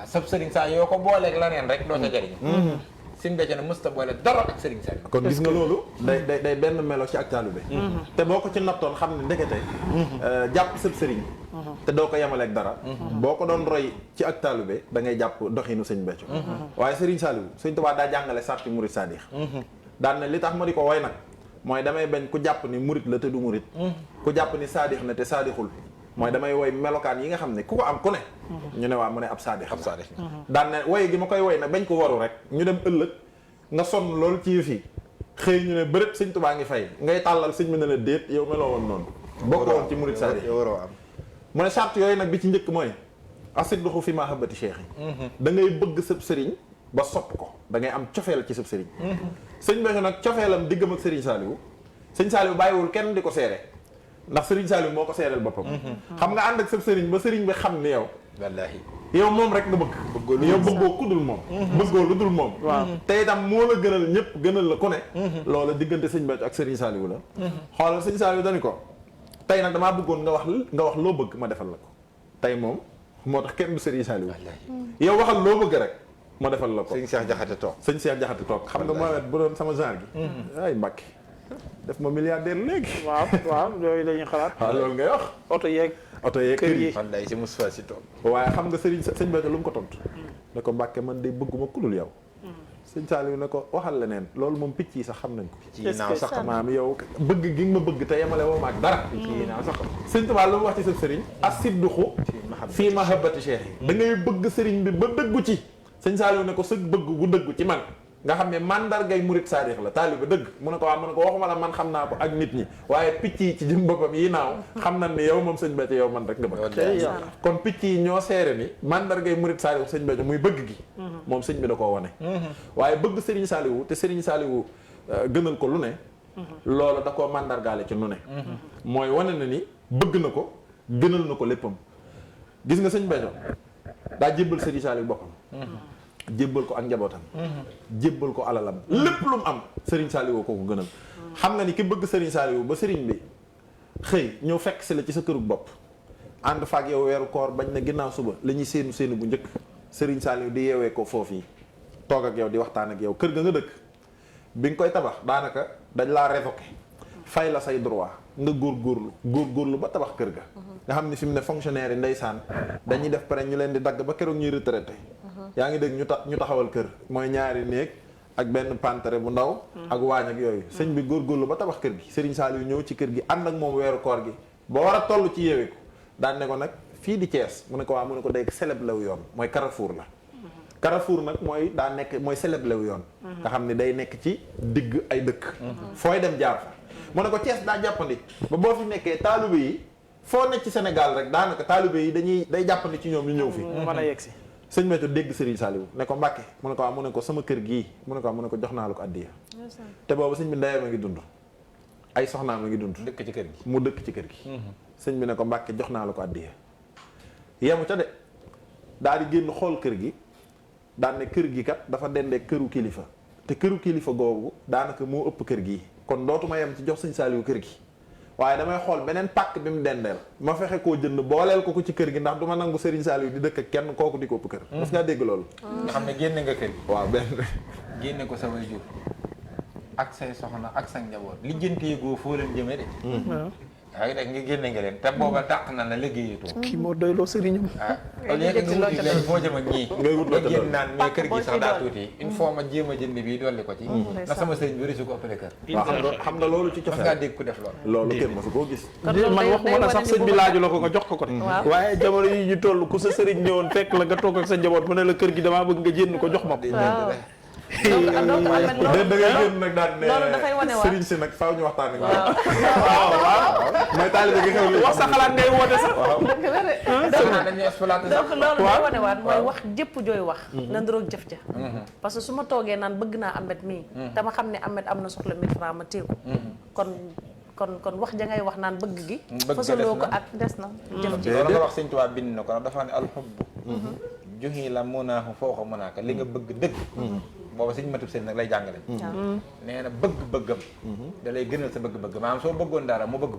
sab sëriñ saa yoo ko booleeg la neen rek doo ca jëriñ Sëriñ Béthio ne mësta boole dara ak Sëriñ Saliou kon gis nga loolu day benn melo ci ak taalibe te boo ko ci nattoon xam ne ndekete jàpp sëb sëriñ te doo ko yemaleeg dara boo ko doon roy ci ak taalibe da ngay jàpp doxinu Sëriñ Béthio waaye Sëriñ Saliou Sëriñ Tuubaa daa jàngale sarti murit saadix daan ne li tax ma di ko woy nag mooy damay bañ ku jàpp ni murit la te du murit ku jàpp ni saadix na te saadixul mooy damay woy melokaan yi nga xam ne ku ko am ku ne ñu ne waa mu ne ab saadix daan ne woy gi ma koy woy nag bañ ko waru rek ñu dem ëllëg nga sonn loolu ci yëf yi xëy ñu ne bërët Sëriñ Tuubaa ngi fay ngay tàllal sëñ bi ne la déet yow meloo woon noonu bokk woon ci murit saadix waroo am mu ne sart yooyu nag bi ci njëkk mooy asidduxu fi mahabbati cheikh yi da ngay bëgg sëb sëriñ ba sopp ko da ngay am cofeel ci sëb sëriñ Sëriñ Béthio nag cofeelam diggam ak Sëriñ Saliou Sëriñ Saliou bàyyiwul kenn di ko seere ndax Sëriñ Saliou moo ko seereel boppam xam nga ànd ak sëb sëriñ ba sëriñ bi xam ni yow wallaahi yow moom rek nga bëgg yow bëggoo ku dul moom bëggoo lu dul moom te itam moo la gënal ñëpp gënal la ku ne loola diggante Sëriñ Béthio ak Sëriñ Saliou la xoolal Sëriñ Saliou dañu ko tey nag damaa bëggoon nga wax loo bëgg ma defal la ko tey moom moo tax kenn du Sëriñ Saliou yow waxal loo bëgg rek ma defal la ko Sëriñ Cheikh Jaxate toog Sëriñ Cheikh Jaxate toog xam nga Mohamed bu doon sama genre gi ay Mbàkke def ma milliardaire léegi waaw yooyu lañuy xalaat waaw loolu ngay wax oto yeeg kër yi wallaay si Moustapha si toog waaye xam nga Sëriñ Béthio lu mu ko tontu ne ko Mbàkke man de bëgguma ku dul yow Sëriñ Saliou ne ko waxal leneen loolu moom picc yi sax xam nañ ko ci naaw sax maam yow bëgg gi nga ma bëgg te yemale woo ma ak dara ci naaw sax Sëriñ Tuubaa lu mu wax ci sa sëriñ asidduxu fii mahabbati cheikh yi da ngay bëgg sëriñ bi ba dëggu ci Sëriñ Saliou ne ko sëg bëgg gu dëggu ci man nga xam ne mandargay murit saadix la taalibe dëgg mu ne ko waaw mu ne ko waxuma la man xam naa ko ak nit ñi waaye picc yi ci jëm boppam yi naaw xam nañ ne yow moom Sëriñ Béthio yow man rek nga bëgg kon picc yi ñoo seere ni mandargay murit saadix Sëriñ Béthio muy bëgg gi moom sëñ bi da koo wane waaye bëgg Sëriñ Saliou te Sëriñ Saliou gënal ko lu ne loolu da koo mandargaale ci nu ne mooy wane na ni bëgg na ko gënal na ko léppam gis nga Sëriñ Béthio daa jébbal Serigne Saliou boppam jébbal ko ak njabootam jébbal ko alalam lépp lu mu am Serigne Saliou ko ko gënal xam nga ni ki bëgg Serigne Saliou ba Serigne bi xëy ñëw fekk si la ci sa kërug bopp ànd faak yow weeru koor bañ na ginnaaw suba la ñuy séenu bu njëkk Serigne Saliou di yeewee ko foofu yi toog ak yow di waxtaan ak yow kër ga nga dëkk bi nga koy tabax daanaka dañ laa révoqué fay la say droit nga góorgóorlu ba tabax kër ga nga xam ni fi mu ne fonctionnaire yi ndeysaan dañuy def pare ñu leen di dagg ba keroog ñuy retraité yaa ngi dégg ñu taxawal kër mooy ñaari néeg ak benn pantere bu ndaw ak waañ ak yooyu sëñ bi góorgóorlu ba tabax kër gi Serigne Saliou ñëw ci kër gi ànd ak moom weeru koor gi ba war a toll ci yeewee ko daan ne ko nag fii di Thiès mu ne ko waa mu ne ko day célèbre lew yoon mooy Carrefour la Carrefour nag mooy daa nekk mooy célèbre lew yoon nga xam ne day nekk ci digg ay dëkk fooy dem jaar fa mu ne ko Thiès daa jàppandi ba boo fi nekkee taalibe yi foo nekk ci Sénégal rek daanaka taalibe yi day jàppandi ci ñoom ñu ñëw fi mën a yegg si sëñ Béthio dégg Serigne Saliou ne ko Mbàkke mu ne ko waaw mu ne ko sama kër gii mu ne ko waaw mu ne ko jox naa la ko addiya te boobu sëñ bi ndeyam a ngi dund ay soxnaam a ngi dund dëkk ci kër gi mu dëkk ci kër gi sëñ bi ne ko Mbàkke jox naa la ko addiya yemu ca de daal di génn xool kër gi daan ne kër gi kat dafa dendee këru kilifa te këru kilifa googu daanaka moo ëpp kër gi kon dootuma yem ci jox sëñ Saliou kër gi waaye damay xool beneen pàkk bi mu dendeel ma fexe koo jënd booleel ko ci kër gi ndax du ma nangu Serigne Saliou di dëkk ak kenn kooku di ko ëpp kër mas ngaa dégg loolu nga xam ne génne nga kër gi waaw benn génne ko sa waajur ak say soxna ak sa njaboot lijjanti goo foo leen jëmee de yaa ngi dégg nga génne nga leen te booba dàq na la liggéeyatoo kii moo doyloo sëriñam au lieu que nga wuti leen foo jëm ak ñii nga génn naan mais kër gi sax daa tuuti il faut ma jéem a jënd bii dolli ko ci ndax sama sëriñ bi résu ko ëppale kër waaw xam nga loolu ci mas cofeel ngaa dégg ku def loolu kenn masu koo gis man waxuma la sax sëñ bi laaju la ko nga jox ko ko de waaye jamono yi ñu toll ku sa sëriñ ñëwoon fekk la nga toog ak sa njaboot mu ne la kër gi damaa bëgg nga jënd ko jox ma ko da ngay génn nag daan ne loolu dafay wane waat Serigne si nag faaw ñu waxtaan ak waaw mooy taalibe gi xew li wax sa xalaat ngay woote sax dëgg la de dañuy exploité donc loolu day wane waat mooy wax jëpp jooy wax na ndoroog jëf ja parce que su ma toogee naan bëgg naa Ahmed mii te ma xam ne Ahmed am na soxla 1000 francs ma téeku kon wax ja ngay wax naan bëgg gi fasaloo ko ak des na jëf ji loolu nga wax sëñ Tuubaa bind na ko dafa ne alxubbu juxi la munaahu fawqa munaaka li nga bëgg dëgg booba sëñ matub seen nag lay jàngale nee na bëgg-bëggam da lay gënal sa bëgg-bëgg maanaam soo bëggoon dara mu bëgg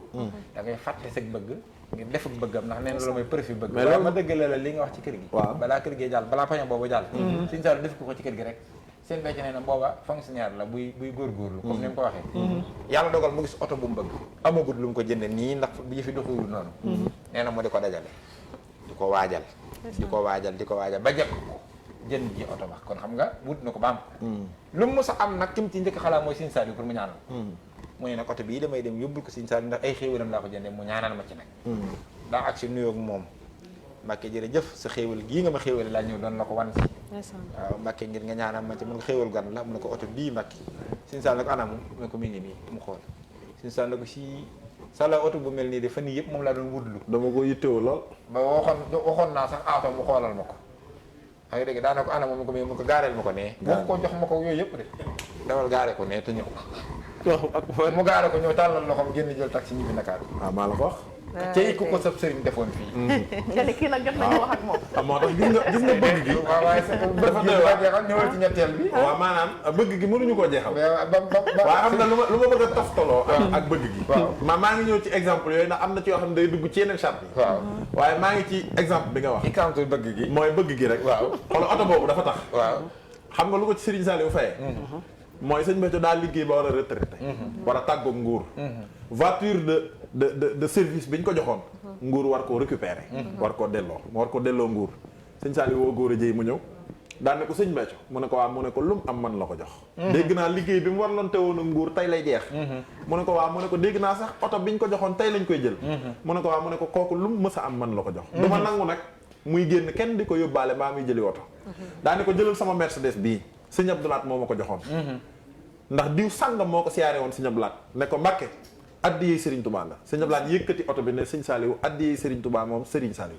da ngay fàtte sa bëgg ngir def ak bëggam ndax nee na loolu mooy profit bëgg waaye ma dëgg la li nga wax ci kër gi balaa kër gi jàll balaa paña boobu jàll sëñ Saliou def ko ci kër gi rek seen becc nee na booba fonctionnaire la buy góorgóorlu comme ni mu ko waxee yàlla dogal mu gis oto bu mu bëgg amagul lu mu ko jënde nii ndax bi fi doxul noonu nee na mu di ko dajale di ko waajal di ko waajal ba jëkk jënd ji oto ba kon xam nga wut na ko ba am lu mu mës a am nag kim ci njëkk xalaat mooy Sëñ Saliou pour mu ñaanal mu ne nag oto bii damay dem yóbbul ko Sëñ Saliou ndax ay xéewalam laa ko jëndee mu ñaanal ma ci nag daa ak si nuyoog moom Mbàkke jërëjëf sa xéewal gii nga ma xéewale laa ñëw doon la ko wan si waaw Mbàkke ngir nga ñaanal ma ci mun nga xéewal gan la mu ne ko oto bii Mbàkke Sëñ Saliou ne ko anamu mu ne ko mi ngi nii mu xool Sëñ Saliou ne ko si sala oto bu mel nii de fan yii yëpp moom laa doon wutlu dama ko yittewoo lool ba waxoon naa sax aato mu xoolal ma ko xam nga dégg daanaka ana moom ko mais mu ko gaareel ma ko nee wax ko jox ma ko yooyu yëpp de dawal gaare ko nee te ñëw mu gaare ko ñëw tàllal loxoom génn jël taxi ñibbi Ndakaar maa la ko wax cey ku ko sab sëriñ defoon fii nga ne kii nag jot nañu wax ak moom moo tax gis nga bëgg gi waaw waaye dafa jeexal ñëwal ci ñetteel bi waaw maanaam bëgg gi mënuñu koo jeexal waaye xam nga lu ma bëgg a toftaloo ak bëgg gi maa ngi ñëw ci exemple yooyu ndax am na ci yoo xam ne day dugg ci yeneen charte yi waaw waaye maa ngi ci exemple bi nga wax exemple bëgg gi mooy bëgg gi rek waaw xoolal oto boobu dafa tax waaw xam nga lu ko ci Serigne Saliou fayee mooy sëñ Béthio daal liggéey ba war a retraité war a tàggoog nguur voiture de service bi ñu ko joxoon nguur war koo récupérer war koo delloo nguur sëñ Saliou woo góor a jëy mu ñëw daan ne ko sëñ Béthio mu ne ko waaw mu ne ko lu mu am man la ko jox dégg naa liggéey bi mu war loon teewoon ak nguur tey lay jeex mu ne ko waaw mu ne ko dégg naa sax oto bi ñu ko joxoon tey lañ koy jël mu ne ko waaw mu ne ko kooku lu mu mës a am man la ko jox du ma nangu nag muy génn kenn di ko yóbbaale mbaa muy jëli oto daa ne ko jëlal sama Mercedes bii sëñ Abdou Lahat moo ma ko joxoon ndax diw sàngam moo ko siyaare woon sëñ Abdou Lahat ne ko Mbàkke addiyee Serigne Touba la sëñ Abdou Lahat yëkkati oto bi ne sëñ Saliou addiyee Serigne Touba moom Serigne Saliou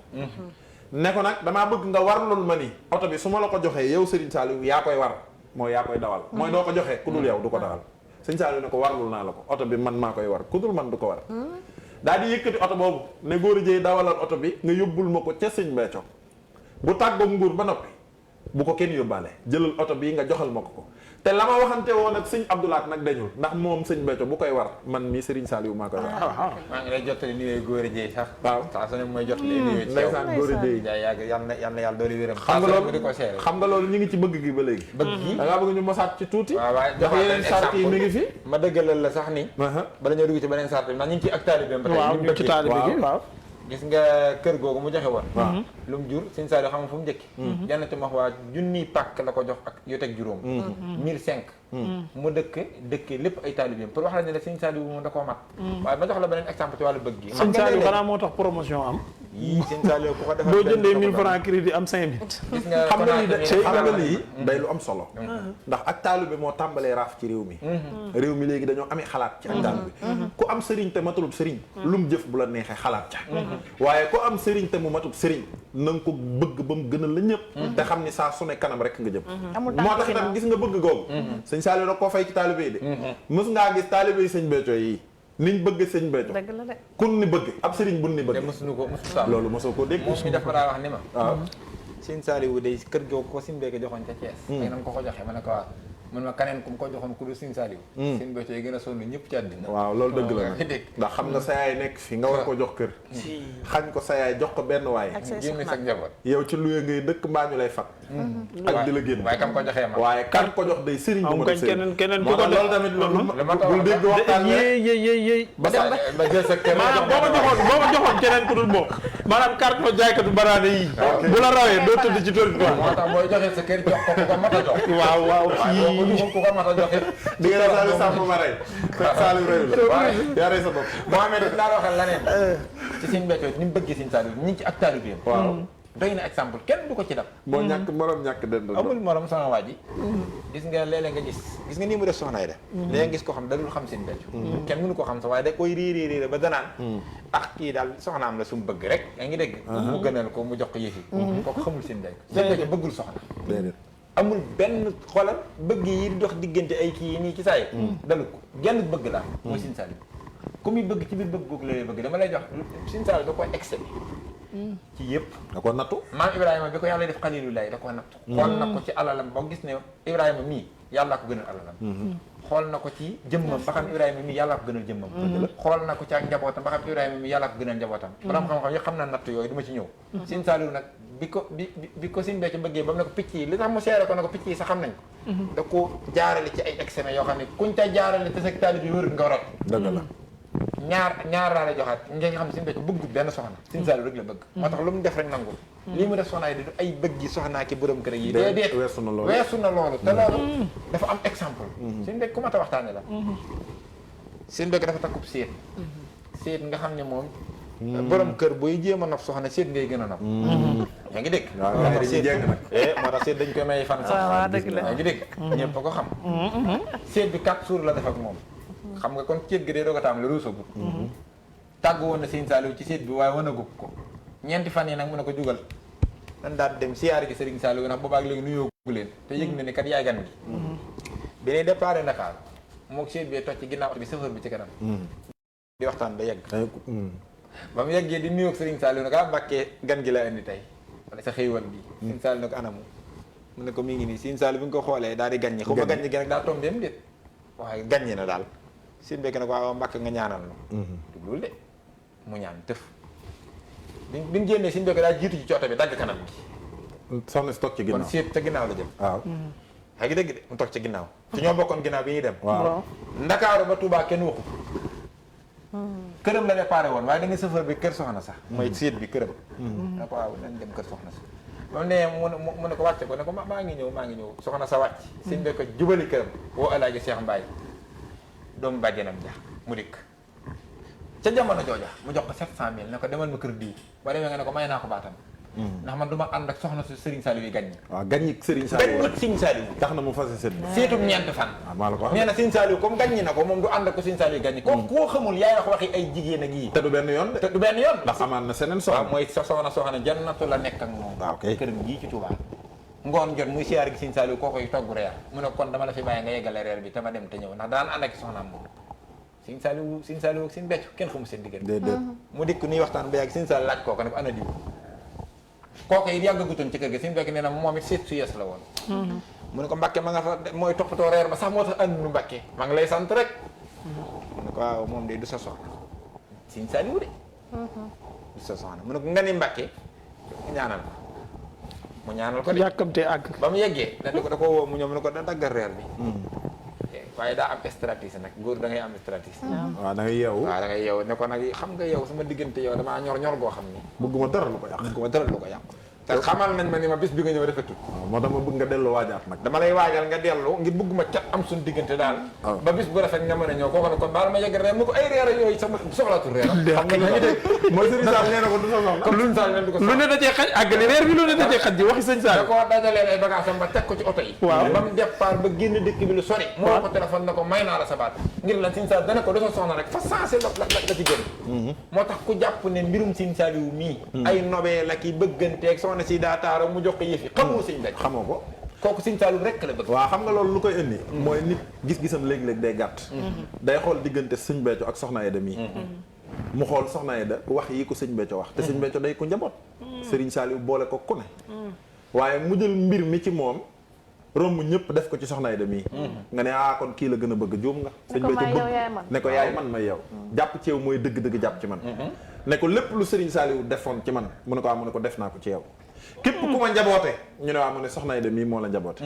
ne ko nag damaa bëgg nga warlul ma ni oto bi su ma la ko joxee yow Serigne Saliou yaa koy war mooy yaa koy dawal mooy doo ko joxee ku dul yow du ko dawal sëñ Saliou ne ko warlul naa la ko oto bi man maa koy war ku dul man du ko war daal di yëkkati oto boobu ne góor a jëy dawalal oto bi nga yóbbul ma ko ca sëñ Béthio bu tàggoog nguur ba noppi bu ko kenn yóbbaale jëlal oto bii nga joxal ma ko te la ma waxante woon ak sëñ Abdoulaat nag dañul ndax moom sëñ Béthio bu koy war man mii Serigne Saliou maa koy war. maa ngi lay jottali nuyoo góor a jéey sax. waaw saa su ne mooy jottali nuyoo ci yow. ndeysaan góor a jéey. jaay yàgg yal na yàlla dooli wéram. xam nga loolu ñu ngi ci bëgg gi ba léegi. bëgg gi da ngaa bëgg ñu mosaat ci tuuti. waaw waaye ndax yeneen sart yi mi ngi fi. ma dëggalal la sax ni. bala ñoo dugg ci beneen sart bi ndax ñu ngi ci ak taalibeem ba tey. waaw ñu ci taalibe gi waaw. gis nga kër googu mu joxe woon. waaw lu mu jur sëñ Saliou xam nga fu mu njëkki. jannatu maxwaa junniy pàkk la ko jox ak yu teg juróom. 1005. mu dëkk lépp ay taalibeem pour wax la ne la sëñ Saliou moom da koo mat. waaye ma jox la beneen exemple ci wàllu bëgg gi. sëñ Saliou xanaa moo tax promotion am. yii sëñ Saliou ku ko defal boo jëndee 1000 francs crédit am 5000. gis nga xam nga lii day lu am solo. ndax ak taalibe moo tàmbalee raaf ci réew mi. réew mi léegi dañoo amee xalaat ci ak taalibe. ku am sëriñ te matulub sëriñ. lu mu jëf bu la neexee xalaat ca. waaye ku am sëriñ te mu matub sëriñ na nga ko bëgg ba mu gënal la ñëpp. te xam ni saa su ne kanam rek nga jëm. moo tax itam gis nga bëgg googu. sëñ Saliou da koo fay ci taalibe yi de. mës ngaa gis taalibe yi sëñ Béthio yi niñ bëgg sëñ Béthio. dëgg la de. kun ni bëgg ab sëriñ bun ni bëgg. mësuñu ko mësu loolu mosoo koo dégg. moom mi dafa daa wax ni ma. waaw sëñ Saliou day kër googu ko sëñ Béthio joxoon ca Thiès. tey na ko joxee ma ne ko waaw man ma kaneen ku mu ko joxoon ku dul sëñ Saliou. sëñ Béthio yi gën a sonn ñëpp ci àddina. waaw loolu dëgg la nag ndax xam nga sa yaay nekk fi nga war ko jox kër. xañ ko sa yaay jox ko benn waay. génn sa njaboot. yow ci luye ngay dëkk mbaa ñu lay fat ak di la génn waaye kam ko joxee ma. waaye kan ko jox day sëriñ bu ma def sëriñ keneen moo tax loolu tamit bul dégg waxtaan yéey ba jël sa kër maanaam boo ma joxoon keneen ku dul moom maanaam carte ma jaaykatu banaane yi bu la rawee doo tëdd ci territoire. moo tax booy joxee sa kër jox ko ku ko mat a jox. waaw ku ko mat a joxe. di nga Saliou Samb ma rey Saliou rey la yaa rey sa bopp. Mohamed dinaa la waxal leneen ci sëñ Béthio ni mu bëggee sëñ Saliou ñu ngi ci ak taalibeem. waaw doy na exemple kenn du ko ci dab. boo ñàkk morom ñàkk dënd amul morom sama waa ji. gis nga léeg-léeg nga gis nii mu def soxna yi de. léeg nga gis ko xam da dul xam seen Béthio. kenn mënu ko xam sax waaye da koy riir ba danaan. kii daal soxnaam la su mu bëgg rek yaa ngi dégg. mu gënal ko mu jox ko yëfi. kooku xamul seen Béthio. seen Béthio bëggul soxna. amul benn xoolal bëgg yi di dox diggante ay kii yi nii ci saa yi. dalu ko genn bëgg la mooy sëñ Saliou. ku muy bëgg ci biir bëgg googu la lay bëgg dama lay jox sëñ Saliou da koy excès ci yëpp. da ko nattu. maam Ibrahima bi ko yàlla def xalilullahi da ko nattu. xool na ko ci alalam ba gis ne Ibrahima mii yàllaa ko gënal alalam. xool na ko ci jëmmam ba xam Ibrahima mii yàllaa ko gënal jëmmam. xool na ko ci ak njabootam ba xam Ibrahima mii yàllaa ko gënal njabootam. borom xam-xam yi xam na natt yooyu du ma ci ñëw. sëñ Saliou nag bi ko sëñ Béthio bëggee ba mu ne ko picc yi li tax mu seere ko ne ko picc yi sax xam nañ ko. da ko jaarale ci ay examen yoo xam ne kuñ ca jaarale te sa taalibe bi wërut nga rot. dëgg la. ñaar laa la joxaat nga xam ne sëñ Béthio bëggut benn soxna sëñ Saliou rek la bëgg. moo tax lu mu def rek nangul. lii mu def soxna yi di ay bëgg yi soxnaa ki borom kër yi. déedéet weesu na loolu te loolu dafa am exemple. sëñ Béthio ku mat a waxtaane la. sëñ Béthio dafa takkub séet. séet nga xam ne moom. borom kër booy jéem a nopp soxna séet ngay gën a nopp. yaa ngi dégg. waaw dañuy jàng nag. moo tax séet dañ koy may fan sax. waaw dëgg la yaa ngi dégg. ñëpp a ko xam. séet bi 4 jours la def ak moom. xam nga kon séet gi dee doo ko tàmbali ruusagut. tàggu woon na sëñ Saliou ci séet bi waaye wanagub ko. ñeenti fan yi nag mu ne ko jugal. dan daal dem siyaare gi Serigne Saliou ndax boobaag léegi nuyoo gu leen te yëg na ne kat yaay gan gi. bi ne départ Dakar moog séet bi toj ci ginnaaw bi chauffeur bi ci kanam. di waxtaan ba yegg. ba mu yeggee di nuyoo ak Serigne Saliou ne ko Mbàkke gan gi la indi tey wala sa xëywal bi. Serigne Saliou ne ko anamu. mu ne ko mi ngi nii Serigne Saliou bi nga ko xoolee daal di gàññi. xaw ma gàññi gi nag daa tombeem déet waaye gàññi na daal. Sëñ Béthio nag waaw Mbàkke nga ñaanal la. loolu de mu ñaan tëf. bi ñu génnee Sëñ Béthio daal jiitu ci cooto bi dagg kanam gi. soxna si toog ci ginnaaw kon seet ca ginnaaw la jëm. waaw. yaa ngi dégg de mu toog ca ginnaaw. te ñoo bokkoon ginnaaw bi ñuy dem. waaw. Ndakaaru ba Touba kenn waxu. këram la déparé woon waaye da nga chauffeur bi kër soxna sax. mooy seet bi këram. ne ko waaw nañ dem kër soxna sax. ba mu nee mu ne ko wàcce ko ne ko maa ngi ñëw soxna sa wàcc. Sëñ Béthio jubali këram woo Alaaji Cheikh Mbaye doomu bàjjenam ja mu dikk ca jamono jooja mu jox ko 700 000 ne ko demal ma kër diw ba demee nga ne ko may naa ko baatam. ndax man du ma ànd ak soxna su Serigne Saliou yi gàññi. waaw gàññi Serigne Saliou gàññi Serigne Saliou tax na mu fase sët bi. seetum ñeent fan. maa la ko wax nee na Serigne Saliou comme gàññi na ko moom du ànd ak ko Serigne Saliou yi gàññi. koo xamul yaay wax waxi ay jigéen ak yii. te du benn yoon de. te du benn yoon. ndax amaan na seneen waaw soxna. mooy soxna jannatu la nekk ak moom. waaw kay këram gii ci Touba. ngoon jot muy siyaar gi Serigne Saliou koo koy togg reer mu ne kon dama la fi bàyyi nga yeggale reer bi te ma dem te ñëw ndax daan ànd ak soxnaam moom Serigne Saliou ak Serigne Béthio kenn xamul seen diggante. déedéet. mu dikk nuy waxtaan ba yàgg Serigne Saliou laaj kooku ne ko ana diw kooku it yàggagutoon ci kër gi suñu fekk nee na moom it seet su yees la woon mu ne ko Mbàkke ma nga fa mooy toppatoo reer ba sax moo tax andi nu Mbàkke maa ngi lay sant rek mu ne ko waaw moom de du sa soxna Sëñ Saaliw de du sa soxna mu ne ko nga ni Mbàkke ñaanal ko mu ñaanal ko de yàkkamtee àgg. ba mu yeggee da ko woo mu ñëw mu ne ko da daggal reer bi waaye daa am stratégie nag góor da ngay am stratégie waaw da ngay yeewu waaw da ngay yow ne ko nag xam nga yow sama diggante yow damaa ñor goo xam ni bëgguma dara lu ko yàq bëgguma dara lu ko yàq te xamal nañ ma ni ma bis bi nga ñëw rafetul waaw moo tax ma bëgg nga delloo waajaat nag dama lay waajal nga dellu ngir bëgguma cat am suñu diggante daal ba bis bu rafet nga mën a ñëw koo xam ne kon baal ma yegg reer mu ko ay reer yooyu sama soxlaatul reer xam nga ñu dégg mooy sëriñ Sall nee na ko du sa soxna comme luñ saal leen du ko lu ne da cee xaj àggali reer bi lu ne da cee xaj ji waxi sëñ da Sall. koo dajaleel ay bagage am ba teg ko ci oto yi Waaw. ba mu départ ba génn dëkk bi lu sori mu woo ko téléphone na ko may naa la sa baat ngir lan Sëñ Saaliw dana ko du sa soxna rek fa sensé la ci génn moo tax ku jàpp ne mbirum Sëñ Saaliw mii ay nobee la ki bëgganteeg soxna si daa taaro mu jox ko yëf yi xamoo sëñ Béthio xamoo ko kooku Sëñ Saaliw rek la bëgg waaw xam nga loolu lu koy indi mooy nit gis-gisam léeg-léeg day gàtt day xool diggante sëñ Béthio ak soxna Aida mii mu xool soxna Aida wax yi ko sëñ Béthio wax te sëñ Béthio day ko njaboot Sëriñ Saaliw boole ko ku ne waaye mu jël mbir mi ci moom romb ñëpp def ko ci soxna Aida mii nga ne kon kii la gën a bëgg juum nga sëñ Béthio bëgg ne ko yaay man may yow jàpp ci yow mooy dëgg-dëgg jàpp ci man ne ko lépp lu Sëriñ Saaliw defoon ci man mu ne ko mu ne ko def naa ko ci yow képp ku ma njaboote ñu ne mu ne soxna Aida mii moo la njaboote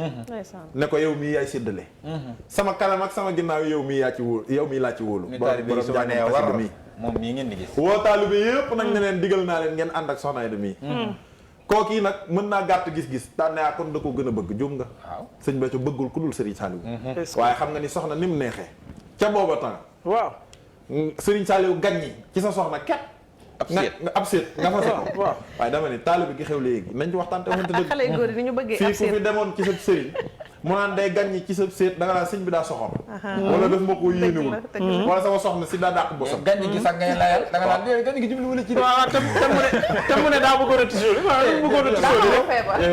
ne ko yow mii yaay séddale sama kanam ak sama ginnaaw yow mii yaa ci wóolu yow mii laa ci wóolu borom jàngam xasida mii moom mii ngeen di gis woo taalibe yëpp nag ne leen digal naa leen ngeen ànd ak soxna Aida mii kooku nag mën naa gàtt gis-gis daan ne kon da ko gën a bëgg juum nga waaw sëñ Béthio bëggul ku dul Serigne Saliou waaye xam nga ni soxna ni mu neexee ca booba temps waaw. Serigne Saliou gàññi ci sa soxna ket ab seet nga fase ko waaw waaye dama ni taalibe gi xew léegi nañ ci waxtaan te waxante dëgg xale yu góor yi ni ñu bëggee fii ab ku fi seet demoon ci sa sëriñ mu naan day gàññi ci sa seet da nga naan sëñ bi daa soxor wala daf ma ko yéenewul wala sama soxna si daa dàq bosam gan gi sax ngay layal da nga naan déedéet gan gi jublu wala ci waaw te mu ne daa bëggoon a tisooli waaw dafa bëggoon a tisooli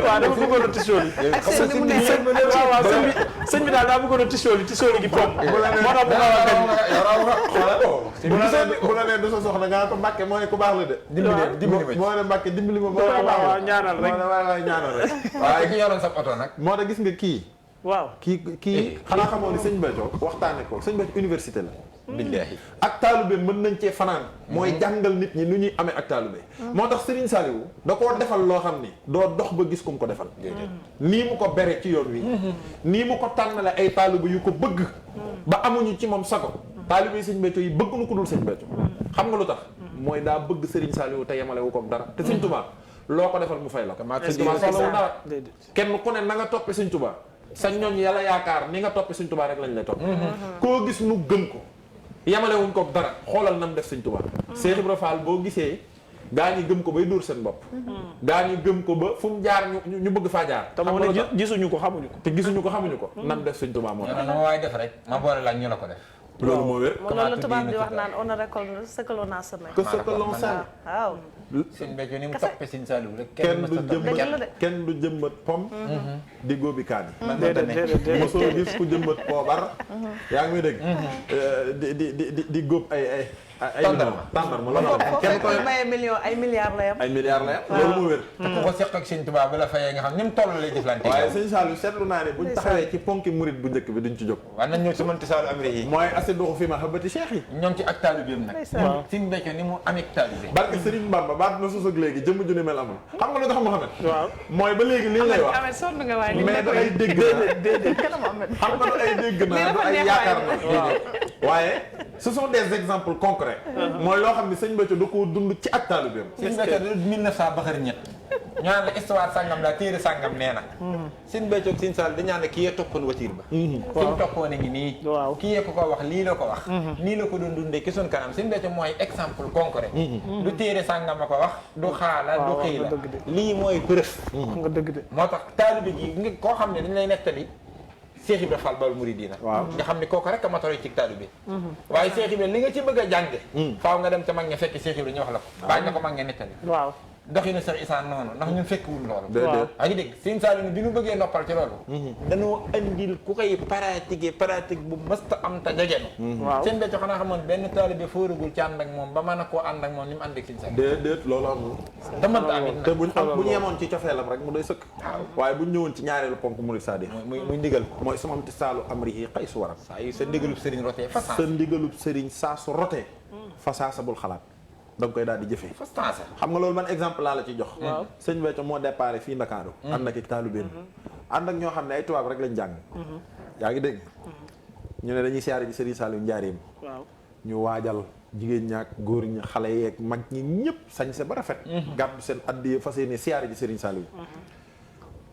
waaw dafa bëggoon a tisooli waaw sëñ bi daal daa bëggoon a tisooli gi pom moo tax bu bu la nee du sa soxna nga ko Mbàkke moo ne ku baax la de moo ne Mbàkke dimbali ma waaw ñaanal rek waay ñaanal rek waaye ki yoroon sa oto nag moo tax gis nga kii waaw kii xanaa xamoo ni sëñ Béthio waxtaane ko sëñ Béthio université la billaahi ak taalube mën nañ cee fanaan mooy jàngal nit ñi nu ñuy amee ak taalube moo tax Serigne Saliou da koo defal loo xam ni doo dox ba gis ku mu ko defal nii mu ko bere ci yoon wi nii mu ko tànnale ay taalube yu ko bëgg ba amuñu ci moom sago taalube yi sëñ Béthio yi bëgg nu ko dul sëñ Béthio xam nga lu tax mooy daa bëgg Serigne Saliou te yemale wu ko dara te sëñ Touba loo ko defal mu fay la ko sëñ Touba soxlawul dara kenn ku ne na nga toppe sëñ Touba sa ñooñ yàlla yaakaar ni nga toppe sëñ Touba rek lañ lay topp koo gis nu gëm ko yamale wuñ ko dara xoolal nam def sëñ Touba Cheikh Ibra Fall boo gisee gaa ñi gëm ko bay dóor seen bopp gaa ñi gëm ko ba fu mu jaar ñu bëgg faa jaar te moom ne gisuñu ko xamuñu ko te gisuñu ko xamuñu ko nam def sëñ Touba moo tax ma waaye def rek ma boole la ñu la ko def loolu moo wér loolu la tubaab di wax naan on ne récolte ce que l'on a semé que ce que l'on sème waaw sëñ Béthio ni mu toppee sëñ Saliou rek kenn du jëmbat pom di góobi kaani déedéet mosoo gis ku jëmbat poobar yaa ngi muy dégg di góob ay tàndarma la kenn koy maye million ay milliards la yam ay milliards la yam loolu moo wér te ku ko seq ak sëñ Tuubaa bi la fayee nga xam ni mu toll lay jëflante waaye sëñ Saliou seetlu naa ne buñ taxawee ci ponki murit bu njëkk bi duñ ci jóg waaye nañ ñëw si mënti Saliou amri yi mooy asiduxu fi ma xabati cheikh yi ñoom ci ak taalibeem nag sëñ Béthio ni mu amee taalibe barke Serigne Bamba baat na suus ak léegi jëmm ju ni mel amul xam nga lu tax Mouhamed waaw mooy ba léegi lii lay wax Ahmed sonn nga waaye mais da ay dégg déedéet xam nga da ay dégg naa da ay yaakaar na waaye ce sont des exemples concrets mooy loo xam ne sëñ Béthio da koo dund ci ak taalibeem sëñ Béthio 1900 baxari ñett ñu naan la histoire sàngam la téere sàngam nee na sëñ Béthio ak sëñ Sall dañu naan ne kii yee toppoon watiir ba sëñ toppoon a ngi nii kii yee ko wax lii la ko wax nii la ko doon dundee ki suñ kanam sëñ Béthio mooy exemple concret du téere sàngam a ko wax du xaala du xëy la lii mooy preuve nga dëgg de moo tax taalibe gi nga koo xam ne dañ lay nettali Cheikh Ibra Fall Baol Mouridina nga xam ne kooku rek a matoroy ci taalibe waaye Cheikh Ibra li nga ci bëgg a jànge faaw nga dem ca mag ña fekk Cheikh Ibra ñu wax la ko bàyyi na ko mag ña nettali doxinu Cheikh Issa noonu ndax ñun fekkwul loolu. déedéet a ngi dégg Sëñ Saliou bi ñu bëggee noppal ci loolu. dañoo andil ku koy pratique bu mësta am te jege. waaw seen becco xanaa xamoon benn taalibe fóoragul ci ànd ak moom ba mën a koo ànd ak moom ni mu ànd ak Sëñ Saliou. déedéet loolu amul. te mënta amit te buñ yemoon ci cofeelam rek mu doy sëkk. waaye buñ ñëwoon ci ñaareelu ponk murid sadiq muy ndigal. mooy sama am ti saalu amrihi xay su waral. saa yu sa ndigalub sëriñ rotee fa sa ndigalub sëriñ saa su rotee. fa saa sa bul xalaat. da nga koy daal di jëfee. xam nga loolu man exemple laa la ci jox. sëñ Béthio moo déparé fii Ndakaaru. ànd ak i taalibeen ànd ak ñoo xam ne ay tubaab rek lañ jàng. yaa ngi dégg. ñu ne dañuy siyaare ji Serigne Saliou Njaaréem. waaw ñu waajal jigéen ñaak góor ñi xale yeeg mag ñi ñëpp sañse ba rafet. gàddu seen addiya fas yéene siyaare ji Serigne Saliou.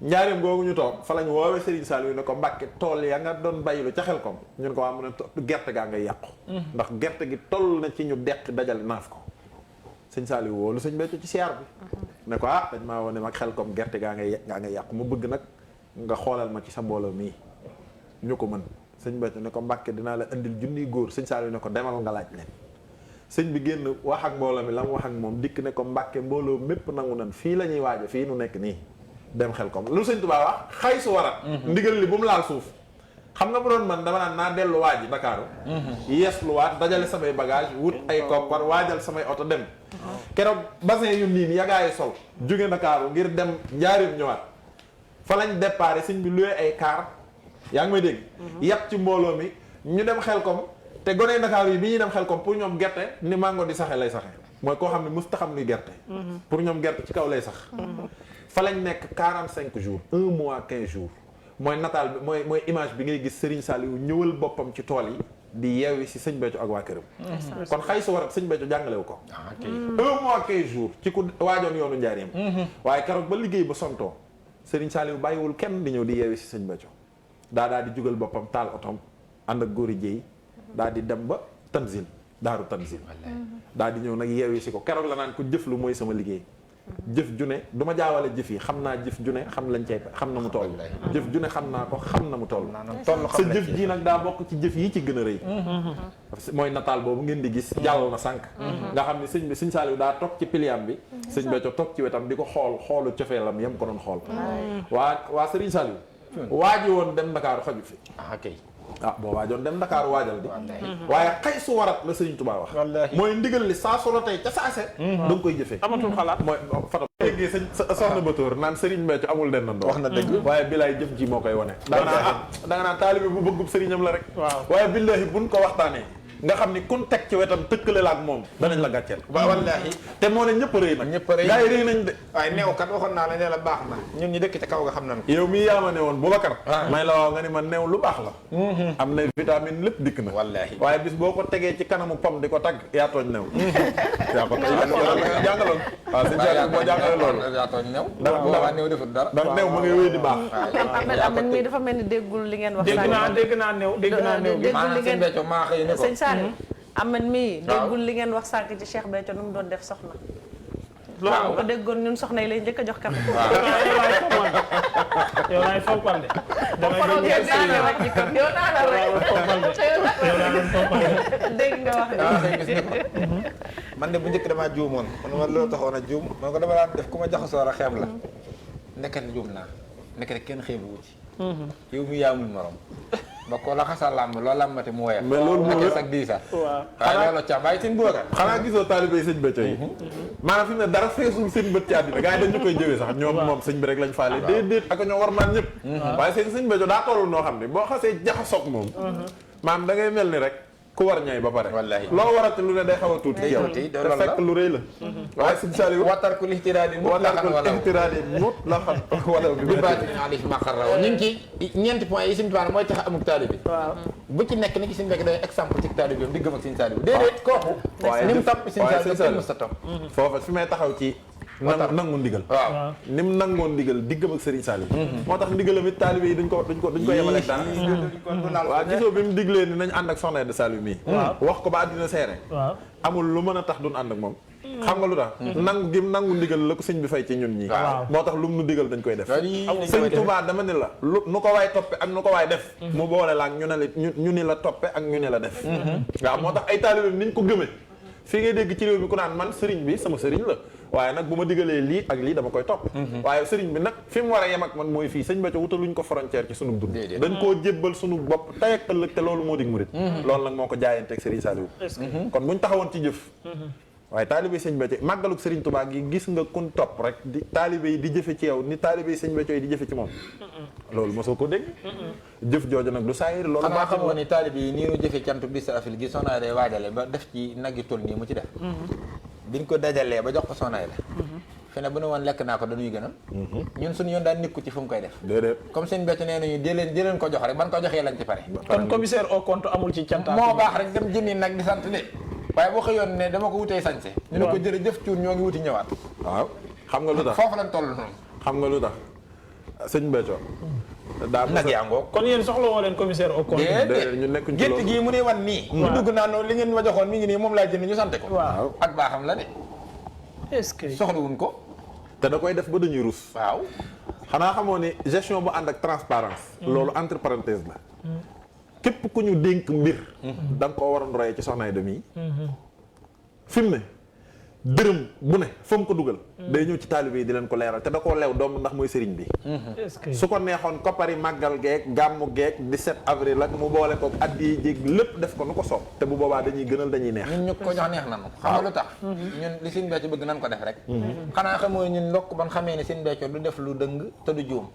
Njaaréem googu ñu toog fa lañ woowee Serigne Saliou ne ko Mbàkke tool ya nga doon bayilu ca xel kom ñun ko waa mu ne gerte gaa ngay yàqu. ndax gerte gi toll na ci ñu deq dajale naaf ko. sëñ Saliou woolu sëñ Béthio ci siyaar bi ne ko dañ maa wone mag xel comme gerte gaa ngay yàqu ma bëgg nag nga xoolal ma ci sa mbooloo mii ñu ko mën sëñ Béthio ne ko Mbàkke dinaa la indil junniy góor sëñ Saliou ne ko demal nga laaj leen sëñ bi génn wax ak mbooloo mi la mu wax ak moom dikk ne ko Mbàkke mbooloo mépp nangu nan fii la ñuy waaja fii nu nekk nii dem xel comme lu sëñ Tuubaa wax xay su warat ndigal li bu mu laal suuf xam nga bu doon man dama naan naa dellu waaji Ndakaaru yees lu waat dajale samay bagage wut ay koppar waajal samay oto dem keroog bassin yu niin yagaayi sol jóge Ndakaaru ngir dem Njaaréem ñëwaat fa lañ déparé sëñ bi luwee ay kaar yaa ngi may dégg yàpp ci mbooloo mi ñu dem Xelkom te goney Ndakaaru yi bi ñuy dem Xelkom pour ñoom gerte ni mango di saxe lay saxe mooy koo xam ne mës ta xam luy gerte pour ñoom gerte ci kaw lay sax fa lañ nekk 45 jours 1 mois 15 jours mooy nataal bi mooy image bi ngay gis Serigne Saliou ñëwal boppam ci tool yi di yeewi si sëñ Béthio ak waa këram kon xay su warat sëñ Béthio jàngalewu ko 1 mois 15 jours ci ku waajoon yoonu Njaaréem waaye keroog ba liggéey ba sontoo Serigne Saliou bàyyiwul kenn di ñëw di yeewi si sëñ Béthio daal di jugal boppam taal otom ànd ak góori jéy daal di dem ba Tanzil daaru Tanzil daal di ñëw nag yeewi si ko keroog la naan ko jëf lu mooy sama liggéey jëf ju ne du ma jaawale jëf yi xam naa jëf ju ne xam lañ cey xam na mu toll jëf ju ne xam naa ko xam na mu toll sa jëf ji nag daa bokk ci jëf yi ci gën a rëy mooy nataal boobu ngeen di gis jàll na sànq nga xam ne sëñ bi sëñ Saliou daa toog ci piliam bi sëñ Béthio toog ci wetam di ko xoolu cofeelam yam ko doon xool waa Serigne Saliou waaji woon dem Ndakaaru xaju fi boo waajoon dem Ndakaaru waajal di waaye xay su warat la Sëriñ Tuubaa wax mooy ndigal li saa su rotee ca saase da nga koy jëfee amatul xalaat mooy fato léegi sëñ soxna Batóor naan Serigne Béthio amul den nandoo wax na dëgg waaye bilaay jëf ji moo koy wane da nga naan taalibe bu bëggub sëriñam la rek waaye billaahi buñ ko waxtaanee nga xam ni kun teg ci wetam tëkkale la ak moom danañ la gàcceel wallaahi te moo ne ñëpp rëy nag ñëpp rëy gaa yi rëy nañ de waaye neew kat waxoon naa la ne la baax na ñun ñu dëkk ci kaw nga xam nañ ko yow mii yaa ma ne woon Boubacar may la waaw nga ni ma neew lu baax la am na vitamine lépp dikk na wallaahi waaye bis boo ko tegee ci kanamu pom di ko tagg yaa tooñ neew yaa ko tooñ jàngaloon waaw sëñ Saliou boo jàngale loolu yaa tooñ neew ndax neew defut dara ndax neew ma ngay wéy di baax Ahmed mii dafa mel ni déggul li ngeen wax dégg naa neew Ahmed mii déggul li ngeen wax sànq ci Cheikh Béthio nu mu doon def soxna loolu ko déggoon ñun soxna yi lay njëkk a jox kam yow laay fompal de dégg nga wax man de bu njëkk damaa juumoon man ma loolu taxoon a juum man ko dama daan def ku ma jaxasoo a xeeb la nekkati juum naa nekkati kenn xeebu wuti yow mi yaamul morom ba ko la xasal làmb loolu làmbati mu woyal mais loolu moo ak diisa waaye loolu ca bàyyi seen booga xanaa gisoo taalibe sëñ Béthio yi maanaam fi mu ne dara feesul seen bët ci àddina gars yi dañu koy jëwee sax ñoom moom sëñ bi rek lañ faale déedéet ak ñoo war maan ñëpp waaye sëñ Béthio daa toll noo xam ne boo xasee jaxasoog moom maanaam da ngay mel ni rek ku war ñay ba pare wallaahi loo warati lu ne day xaw a tuuti ci yow te fekk lu rëy la waaye sëñ Saliou watarkul ihtiraadi mut la xam wala bi baati alayhi maqarra ñu ngi ci ñeenti point yi sëñ Tuubaa mooy tax amuk taalibe bu ci nekk ni ki sëñ Béthio day exemple ci taalibe bi diggam ak sëñ Saliou déedéet kooku ni mu topp sëñ Saliou sa topp foofa fi may taxaw ci nangu ndigal waaw ni mu nangoon ndigal diggam ak Serigne Saliou moo tax ndigalam it taalibe yi duñ ko yemale ak dara waaw gisoo bi mu diglee ni nañ ànd ak soxna de Saliou mii wax ko ba àddina seere amul lu mën a tax duñ ànd ak moom xam nga lu tax nangu gi nangu ndigal la ko sëñ bi fay ci ñun ñii moo tax lu mu nu digal dañ koy def sëñ Touba dama ni la lu nu ko waay toppe ak nu ko waay def mu boole la ak ñu ni la toppe ak ñu ni la def waaw moo tax ay taalibe niñ ko gëmee fii ngay dégg ci réew mi ku naan man sëriñ bi sama sëriñ la waaye nag bu ma digalee lii ak lii dama koy topp waaye sëriñ bi nag fi mu war a yem ak man mooy fii sëñ Béthio wutaluñ ko frontière ci sunu dund dañ koo jébbal sunu bopp tey ak ëllëg te loolu moo dig murit loolu nag moo ko jaayanteeg Serigne Saliou kon buñ taxawoon ci jëf waaye taalibe sëñ Béthio màggaluk Serigne Touba gi gis nga kun topp rek di taalibe yi di jëfe ci yow ni taalibe yi sëñ Béthio yi di jëfe ci moom loolu mosoo ko dégg jëf jooju nag du saayir loolu xanaa xamoo ni taalibe yi nii nu jëfe cantu di sarafil gi soxna day waajale ba def ci nag yu toll nii mu ci def biñ ko dajalee ba jox ko soxna la fi ne bu ne woon lekk naa ko dañuy gënal ñun suñu yoon daan nikku ci fu mu koy def déedéet comme sëñ Béthio nee nañu dee leen ko jox rek ban ko joxee lañ ci pare kon commissaire au compte amul ci cant moo baax rek dem jëndi nag di sant de waaye boo xëyoon ne dama ko wutee sañse ñu ne ko jërëjëf cuun ñoo ngi wuti ñëwaat waaw xam nga lu tax foofu lañ toll noonu xam nga lu tax sëñ Béthio daa nag yaa ngoo kon yéen soxla woo leen commissaire au compte déedéet ñu nekkuñ ci gétt loolu gii mu ne wan nii ñu dugg naan li ngeen ma joxoon mi ngi nii moom laa jënd ñu sante ko waaw ak baaxam la de est-ce que soxlawuñ ko te da koy def ba dañuy rus waaw xanaa xamoo ni gestion bu ànd ak transparence loolu entre parenthèse la képp ku ñu dénk mbir da nga koo waroon royee ci soxnaay dem yi fi mu ne dërëm bu ne fa mu ko dugal day ñëw ci taalibe yi di leen ko leeral te da koo leew doom ndax mooy sëriñ bi est-ce que su ko neexoon koppari màggal geek gàmmu geek 17 avril ak mu boole ko at yi jéeg lépp def ko nu ko soob te bu boobaa dañuy gënal dañuy neex ñun ñu ko jox neex na xam nga lu tax ñun li sëñ Béthio bëgg nan ko def rek xanaa xamoo ñun ndokk ban xamee ne sëñ Béthio du def lu dëng te du juum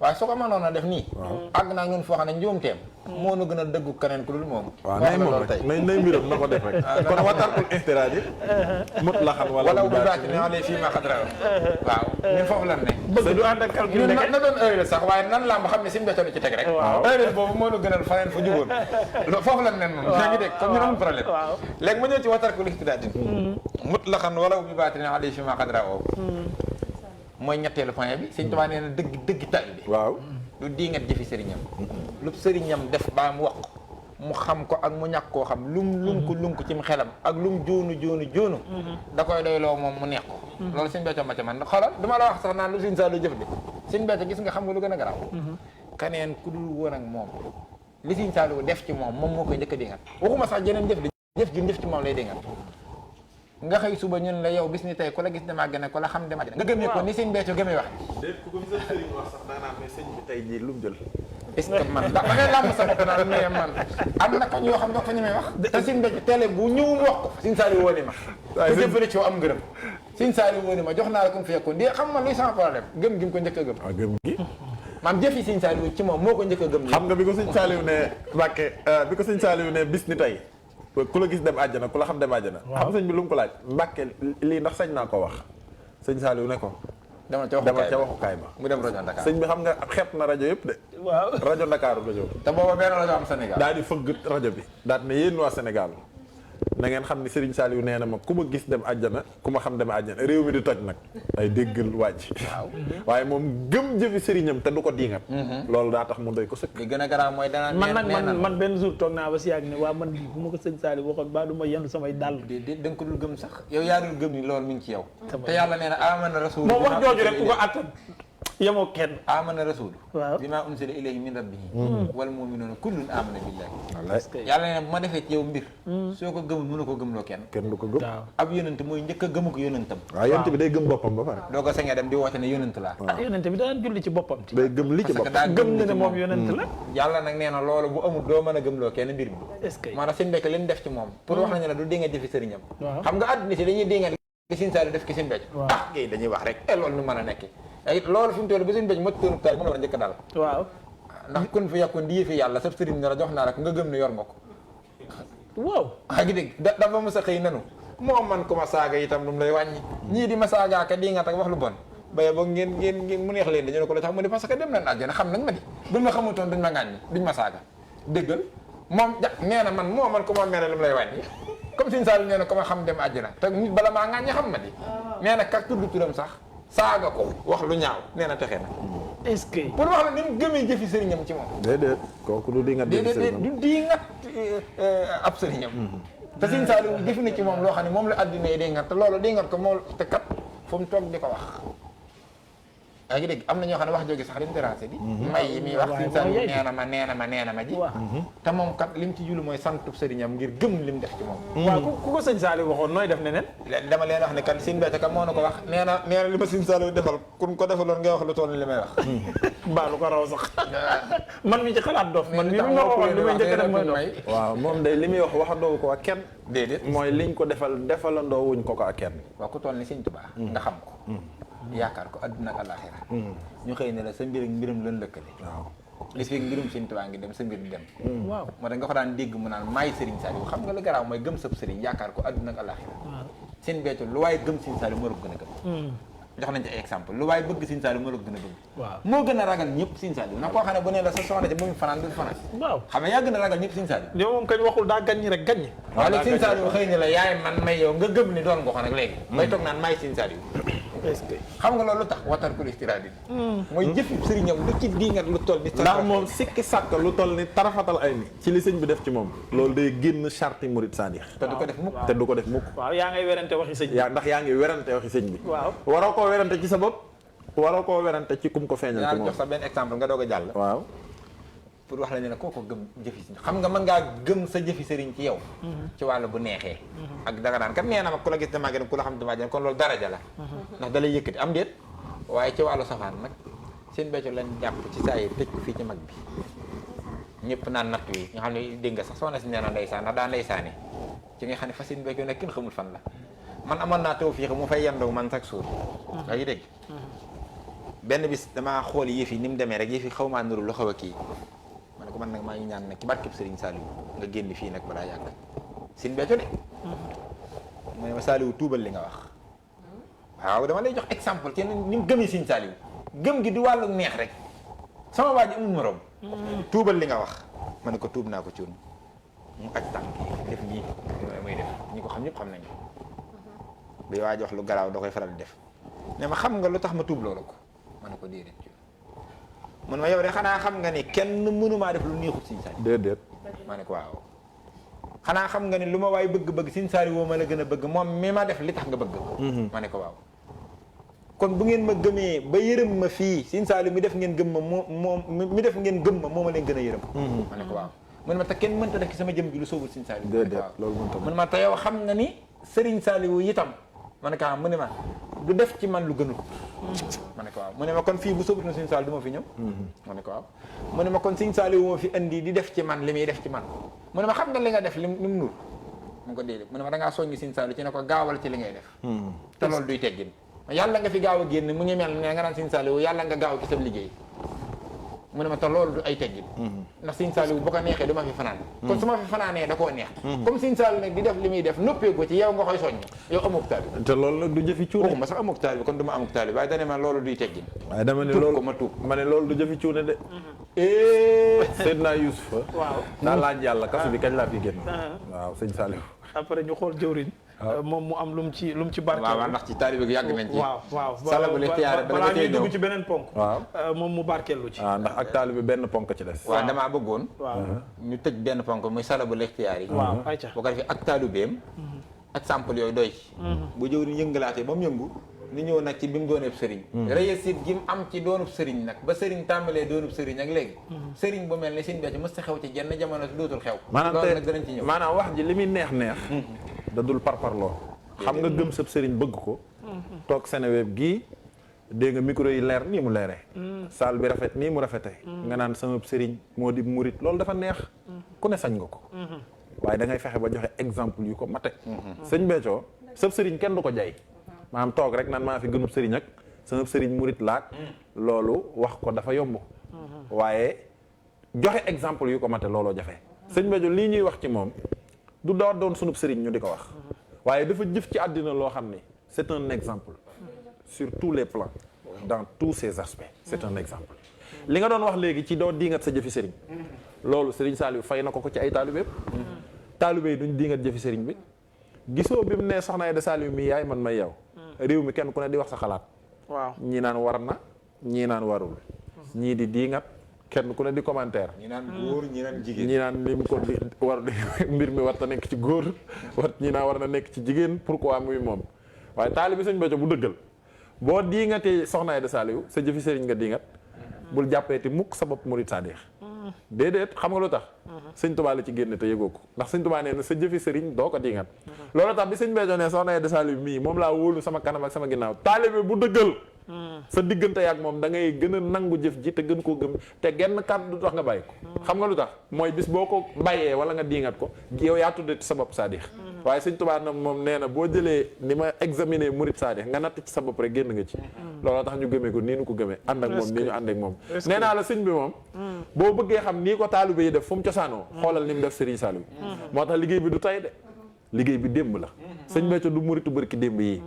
waaye su ko mënoon a def nii àgg naa ñun foo xam ne njuumteem moo nu gën a dëggu keneen ku dul moom waaw nay moom rek nay mbiram na ko def rek kon watarkul ixtiraat yi mut la xam wala bu baati ne ale fii ma xadra waaw ñun foofu lan ne bëgg du ànd ak calcul ñun na doon heure sax waaye nan laa ma xam ne sëñ Béthio la ci teg rek heure boobu moo nu gënal faneen fa jugoon foofu lan nen moom yaa ngi dégg comme ñu amul problème léegi ma ñëw ci watarkul ixtiraat yi mut la xam wala bu baati ne ale fii ma xadra mooy ñetteelu point bi sëñ Tuubaa nee na dëgg taalibe waaw lu diingat jëfi sëriñam lu sëriñam def baa mu wax mu xam ko ak mu ñàkk koo xam lum ko ci mu xelam ak lum joonu da koy doy loo moom mu neex ko loolu sëñ Béthio ma ca man xoolal duma la wax sax naan lu sëñ Saliou jëf de sëñ Béthio gis nga xam nga lu gën a garaaw kaneen ku dul woon ak moom li sëñ Saliou def ci moom moo koy njëkk a dingat waxuma sax jeneen jëf de jëf ji def ci moom lay dingat nga xëy suba ñun la yow bis ni tey ku la gis dama gën a ku la xam dama gën a nga gëmee ko ni sëñ Béthio gëmee wax déet ku gëm sa sëriñ wax sax daanaa mais sëñ bi tey jii lu mu jël est-ce que man da ngay làmb sa bopp naan mais man am na ko ñoo xam ne fa ñu may wax te sëñ Béthio télé bu ñëwul wax ko sëñ Saliou woo ni ma te jëfale ci am ngërëm sëñ Saliou woo ni ma jox naa la ko mu fekkoon di xam ma luy sama problème gëm gi mu ko njëkk a gëm waaw gëm gi maam jëf yi sëñ Saliou ci moom moo ko njëkk a gëm xam nga bi ko sëñ Saliou ne Mbàkke bi ko sëñ Saliou ne bis ni tey ku la gis dem àjjana ku la xam dem àjjana xam sëñ bi lu mu ko laaj Mbàkke lii ndax sañ naa ko wax sëñ Saliou ne ko demal ca waxukaay ba mu dem rajo Dakar sëñ bi xam nga xeeb na rajo yëpp de waaw rajo Dakar rajo te booba benn rajo am Sénégal daal di fëgg rajo bi daal ne yéen waa Sénégal na ngeen xam ni Serigne Saliou nee na ma ku ma gis dem àjjana ku ma xam dem àjjana réew mi di toj nag ay déggal wàcc waaye moom gëm jëfi sëriñam te du ko diingat loolu daa tax mu doy ko sëkk li gën a garaaw mooy danaa man benn jour toog naa ba si yàgg ne waa man lii bu ma ko sëñ Saliou waxoon ba du ma yenn samay dàll da nga ko dul gëm sax yow yaa dul gëm ni loolu mi ngi ci yow te yàlla nee na amana rasul moom wax jooju rek ku ko attan yemoo kenn amana rasul waaw bima unsila ilayhi min rabbihi wal mu'minuna kullun amana billahi yàlla nee na bu ma defee ci yow mbir soo ko gëmul mënu ko gëmloo kenn du ko gëm ab yonent mooy njëkk a gëmu ko yonentam waaw yonent bi day gëm boppam ba pare doo ko sañee dem di woote ne yonent laa yonent bi daan julli ci boppam day gëm li ci boppam gëm na ne moom yonent la yàlla nag nee na loolu bu amul doo mën a gëmloo kenn mbir mi est-ce que moo tax seen Béthio li mu def ci moom pour wax nañu ne du dinga jëfi sëriñam xam nga àdduna si dañuy dinga li seen Saliou def ki seen Béthio géy dañuy wax rek loolu nu mën a nekk loolu fi mu toll ba seen Béthio matoonu tal mën a war a njëkk daal waaw ndax kun fi yàkkoon di yëfi yàlla sab sëriñ ne la jox naa rek nga gëm ne yor nga ko waaw waa ngi dégg dafa mës a xëy nanu moo man ku ma saaga itam lu mu lay wàññi ñii di ma saagaaka di nga tak wax lu bon baye boog ngeen mu neex leen dañu ne ko la tax mu ne parce que dem nañ àjjana xam nañ ma di buñ ma xamutoon duñ ma ŋàññi duñ ma saaga déggal moom nee na man moo man ku ma mere lu mu lay wàññi comme Sëñ Saliou nee na ko ma xam dem àjjana te nit bala maa ŋàññi xam ma di nee na kak tudd turam sax saaga ko wax lu ñaaw nee na texe na est-ce que pour wax la ni mu gëmee jëfi sëriñam ci moom déedéet kooku du dingat déedéet du dingat ab sëriñam te Sëñ Saliou jëfi na ci moom loo xam ne moom la addina yi dingat te loolu dingat ko moom te kat fu mu toog di ko wax yaa ngi dégg am na ñoo xam ne wax jóge sax dañ déranger di may yi muy wax Sëriñ Saliou nee na ma ji te moom kat lim ci julu mooy santub sëriñam ngir gëm lim def ci moom waaw ku ko sëñ Saliou waxoon nooy def neneen dama leen wax ne kan Sëriñ Béthio kat moo na ko wax nee na li ma Sëriñ Saliou defal kun ko defaloon ngay wax lu toll ni li may wax baalu ko raw sax man mi ci xalaat dof man mi ma waxoon li may njëkk def mooy dof waaw moom day li muy wax waxandoo ko ak kenn déedéet mooy liñ ko defalandoo wuñ ko ak kenn waaw ku toll ni Sëriñ Tuubaa nga xam ko yaakaar ko adduna ak àllaaxira ñu xëy ne la sa mbir ak mbiram lan lëkkale waaw gis fekk mbirum Sëriñ Tuubaa ngi dem sa mbir di dem waaw moo tax nga ko daan dégg mu naan maay Sëriñ Saliou xam nga lu garaaw mooy gëm sab sëriñ yaakaar ko adduna ak àllaaxira Sëriñ Béthio lu waaye gëm Sëriñ Saliou moo la ko gën a gëm jox nañ ci ay exemple lu waaye bëgg Sëriñ Saliou moo la ko gën a bëgg waaw moo gën a ragal ñëpp Sëriñ Saliou na koo xam ne bu ne la sa soxna ci bu mu fanaan du fanaan waaw xam ne yaa gën a ragal ñëpp Sëriñ Saliou yow moom kañ waxul daa gaññi rek gaññi waaw léegi Sëriñ Saliou xëy ni la yaay man may yow nga gëm ni doon nga ko nag léegi may toog naan maay Sëriñ Saliou est-ce que xam nga loolu tax watar ko istiraadi mooy jëfi sëriñam lu ci diingat lu toll ni ndax moom sikki sàkk lu toll ni tarafatal ay ni ci li sëñ bi def ci moom loolu day génn charte murid sadix te du ko def mukk te du ko def mukk waaw yaa ngay werante waxi sëñ yaa ndax yaa ngi werante waxi sëñ bi waaw waroo koo werante ci sa bopp waroo koo werante ci kum ko feeñal ci dinaa moom jox sa benn exemple nga doog a jàll waaw pour wax la ne kooko gëm jëfi si xam nga mën ngaa gëm sa jëfi sëriñ ci yow ci wàllu bu neexee ak danga daan kat nee na ma ku la gis damaa gën ku la xam damaa gën kon loolu daraja la ndax da lay yëkkati am déet waaye ci wàllu safaan nag Sëriñ Béthio lañ jàpp ci saa yi tëj ko fii ci mag bi ñëpp naan natt wi nga xam ne dégg nga sax soxna si nee na ndeysaan ndax daa ndeysaane ci nga xam ne fa Sëriñ Béthio nag kenn xamul fan la man amoon naa taw fii mu fay yendu man chaque jour yaa ngi dégg benn bis damaa xool yëf yi ni mu demee rek yëf yi xaw maa nuru lu xaw a kii ma ne ko man nag maa ngi ñaan nag ci barkeb Sëriñ Saliou nga génn fii nag balaa yàgg Sëriñ Béthio de mu ne ma Saliou tuubal li nga wax waaw dama lay jox exemple ci ni mu gëmee Sëriñ Saliou gëm gi di wàllu neex rek sama waa ji amul morom tuubal li nga wax ma ne ko tuub naa ko ci woon mu aj tànk yi def nii muy def ñi ko xam ñëpp xam nañu bi waa ji wax lu garaaw da koy faral di def ne ma xam nga lu tax ma tuub loolu ko ma ne ko déedéet mun ma yow de xanaa xam nga ni kenn mënumaa def lu neexut Sëriñ Saliou déedéet ma ne ko waaw xanaa xam nga ni lu ma waay bëgg-bëgg Sëriñ Saliou woo ma la gën a bëgg moom mi ma def li tax nga bëgg ma ne ko waaw kon bu ngeen ma gëmee ba yërëm ma fii Sëriñ Saliou mi def ngeen gëm ma moom mi def ngeen gëm ma moo ma leen gën a yërëm ma ne ko waaw mun ma te kenn mënta def ci sama jëm gi lu soobul Sëriñ Saliou déedéet loolu mënta mun ma te yow xam nga ni Sëriñ Saliou itam ma ne ko mu ne ma du def ci man lu gënul ma ne ko waaw mu ne ma kon fii bu soobut na Sëriñ Saliou du ma fi ñëw ma ne ko waaw mu ne ma kon Sëriñ Saliou moo fi indi di def ci man li muy def ci man mu ne ma xam nga li nga def li mu nur mu ko déedéet mu ne ma da ngaa soññi Sëriñ Saliou ci ne ko gaawal ci li ngay def te loolu duy teggin yàlla nga fi gaaw a génn mu ngi mel ne nga naan Sëriñ Saliou yàlla nga gaaw ci sa liggéey mu ne ma te loolu du ay teggin ndax Sëriñ Saliou bu ko neexee du ma fi fanaan kon su ma fi fanaanee da koo neex comme Sëriñ Saliou nag di def li muy def noppee ko ci yow nga koy soññ yow amuk taal bi te loolu nag du jëfi cuune waxuma sax amuk taal bi kon du ma amuk taal bi waaye dane ma loolu duy teggin waaye dama ne tuub loolu ko ma tuub ma ne loolu du jëfi cuune de Seydina Youssoufa waaw daa laaj yàlla kasu bi kañ laa fi génn waaw sëñ Saliou après ñu xool jëwriñ moom mu am lu mu ci barke waaw ndax ci taalibe gi yàgg nañ ci waaw salabu li xiyaare ba balaa nga ñuy ñëw dugg ci beneen ponk waaw moom mu barkeelu ci ndax ak taalibe benn ponk ci des waaw damaa bëggoon waaw ñu tëj benn ponk muy salabu li xiyaar yi waaw ayca boo ko defee ak taalibeem ak sample yooyu doy ci bu jëwriñ yëngalaatee ba mu yëngu ni ñëw nag ci bi mu doonub sëriñ réussite gi mu am ci doonub sëriñ nag ba sëriñ tàmbalee doonub sëriñ ak léegi sëriñ bu mel ni Sëriñ Béthio mës ta xew ci jenn jamono dootul xew loolu nag danañ ci ñëw maanaam wax ji li muy neex da dul parparloo xam nga gëm sab sëriñ bëgg ko toog Seneweb gii dégg nga micro yi leer nii mu leeree salle bi rafet nii mu rafete nga naan sama sëriñ moo di murit loolu dafa neex ku ne sañ nga ko waaye da ngay fexe ba joxe exemple yu ko mate sëñ Béthio sab sëriñ kenn du ko jay maanaam toog rek naan maa fi gënub sëriñ ak sama sëriñ murit laak loolu wax ko dafa yomb waaye joxe exemple yu ko mate looloo jafe sëñ Béthio lii ñuy wax ci moom du door doon sunub sëriñ ñu di ko wax waaye dafa jëf ci àddina loo xam ni c'est un exemple sur tous les plans dans tous ses aspects c'est un exemple li nga doon wax léegi ci doo diingat sa jëfi sëriñ loolu sëriñ Saliou fay na ko ci ay taalibeem taalibe yi duñ diingat jëfi sëriñ bi gisoo bi mu ne soxna Aïda Saliou mi yaay man may yow réew mi kenn ku ne di wax sa xalaat waaw ñii naan war na ñii naan warul ñii di diingat kenn ku ne di commentaire ñi naan góor ñi naan jigéen ñi naan lim ko di war mbir mi war ta nekk ci góor ñi naan war na nekk ci jigéen pourquoi muy moom waaye taalibi Sëñ Béthio bu dëggal boo diingatee soxna Aïda Saliou sa jëfi sëriñ nga diingat bul jàppeeti mukk sa bopp murid saadix déedéet xam nga lu tax sëñ Tuubaa la ci génne te yëgoo ko ndax sëñ Tuubaa nee na sa jëfi sëriñ doo ko diingat loolu tax bi sëñ Béthio ne soxna Aïda Saliou mii moom laa wóolu sama kanam ak sama ginnaaw taalibe bu dëggal sa diggante yaak moom da ngay gën a nangu jëf ji te gën koo gëm te genn kàddu du tax nga bàyyi ko xam nga lu tax mooy bis boo ko bàyyee wala nga diingat ko yow yaa tuddee sa bopp saadix waaye sëñ Tuubaa na moom nee na boo jëlee ni ma examiner murid saadix nga natt ci sa bopp rek génn nga ci looloo tax ñu gëmee ko nii nu ko gëmee ànd ak moom nii ñu ànd ak moom nee naa la sëñ bi moom boo bëggee xam nii ko taalibe yi def fu mu cosaanoo xoolal ni mu def Serigne Saliou moo tax liggéey bi du tay de liggéey bi démb la sëñ Béthio du muritu bërki démb yi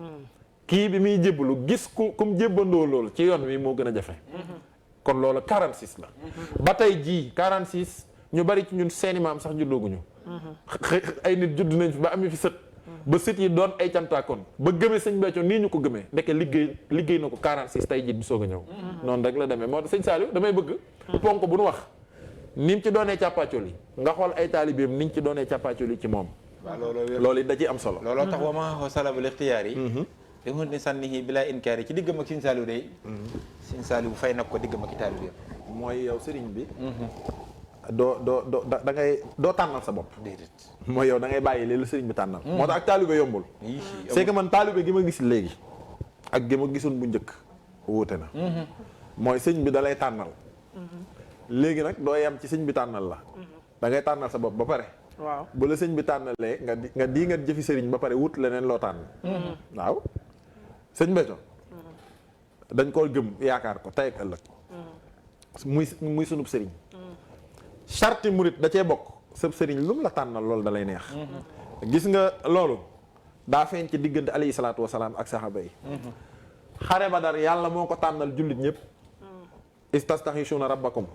kii bi muy jébbalu gis kum jébbandoo loolu ci yoon wi moo gën a jafe kon loolu 46 la ba tey jii 46 ñu bari ci ñun seeni maam sax juddooguñu ay nit judd nañ fi ba ami fi sët ba sët yi doon ay cantaakoon ba gëmee sëñ Béthio nii ñu ko gëmee ndeke liggéey na ko 46 tey jii di soog a ñëw noonu rek la demee moo tax sëñ Saliou damay bëgg ponk bu nu wax ni mu ci doonee càppaacol yi nga xool ay taalibeem ni ñu ci doonee càppaacol yi ci moom waaw loolu it da ciy am solo looloo tax wa maa salabul ixtiyaar yi li mu ne sànnihi bilaa inkaar yi ci diggam ak Sëñ Saliou day Sëñ Saliou fay nag ko diggam ak i taalibe mooy yow sëriñ bi da ngay doo tànnal sa bopp déedéet mooy yow da ngay bàyyi li la sëriñ bi tànnal moo tax ak taalibe yombul c'est que man taalibe gi ma gis léegi ak gi ma gisoon bu njëkk wuute na mooy sëñ bi da lay tànnal léegi nag doo yem ci sëñ bi tànnal la da ngay tànnal sa bopp ba pare waaw bu la sëñ bi tànnalee nga di nga jëfi sëriñ ba pare wut leneen loo tànn waaw sëñ Béthio dañ koo gëm yaakaar ko tey ak ëllëg muy sunub sëriñ charti murit da cee bokk sëb sëriñ lu mu la tànnal loolu da lay neex gis nga loolu daa feeñ ci diggante alayhi salaatu wasalaam ak saxaaba yi xare Badar yàlla moo ko tànnal jullit ñëpp istastaxisuuna rabbakum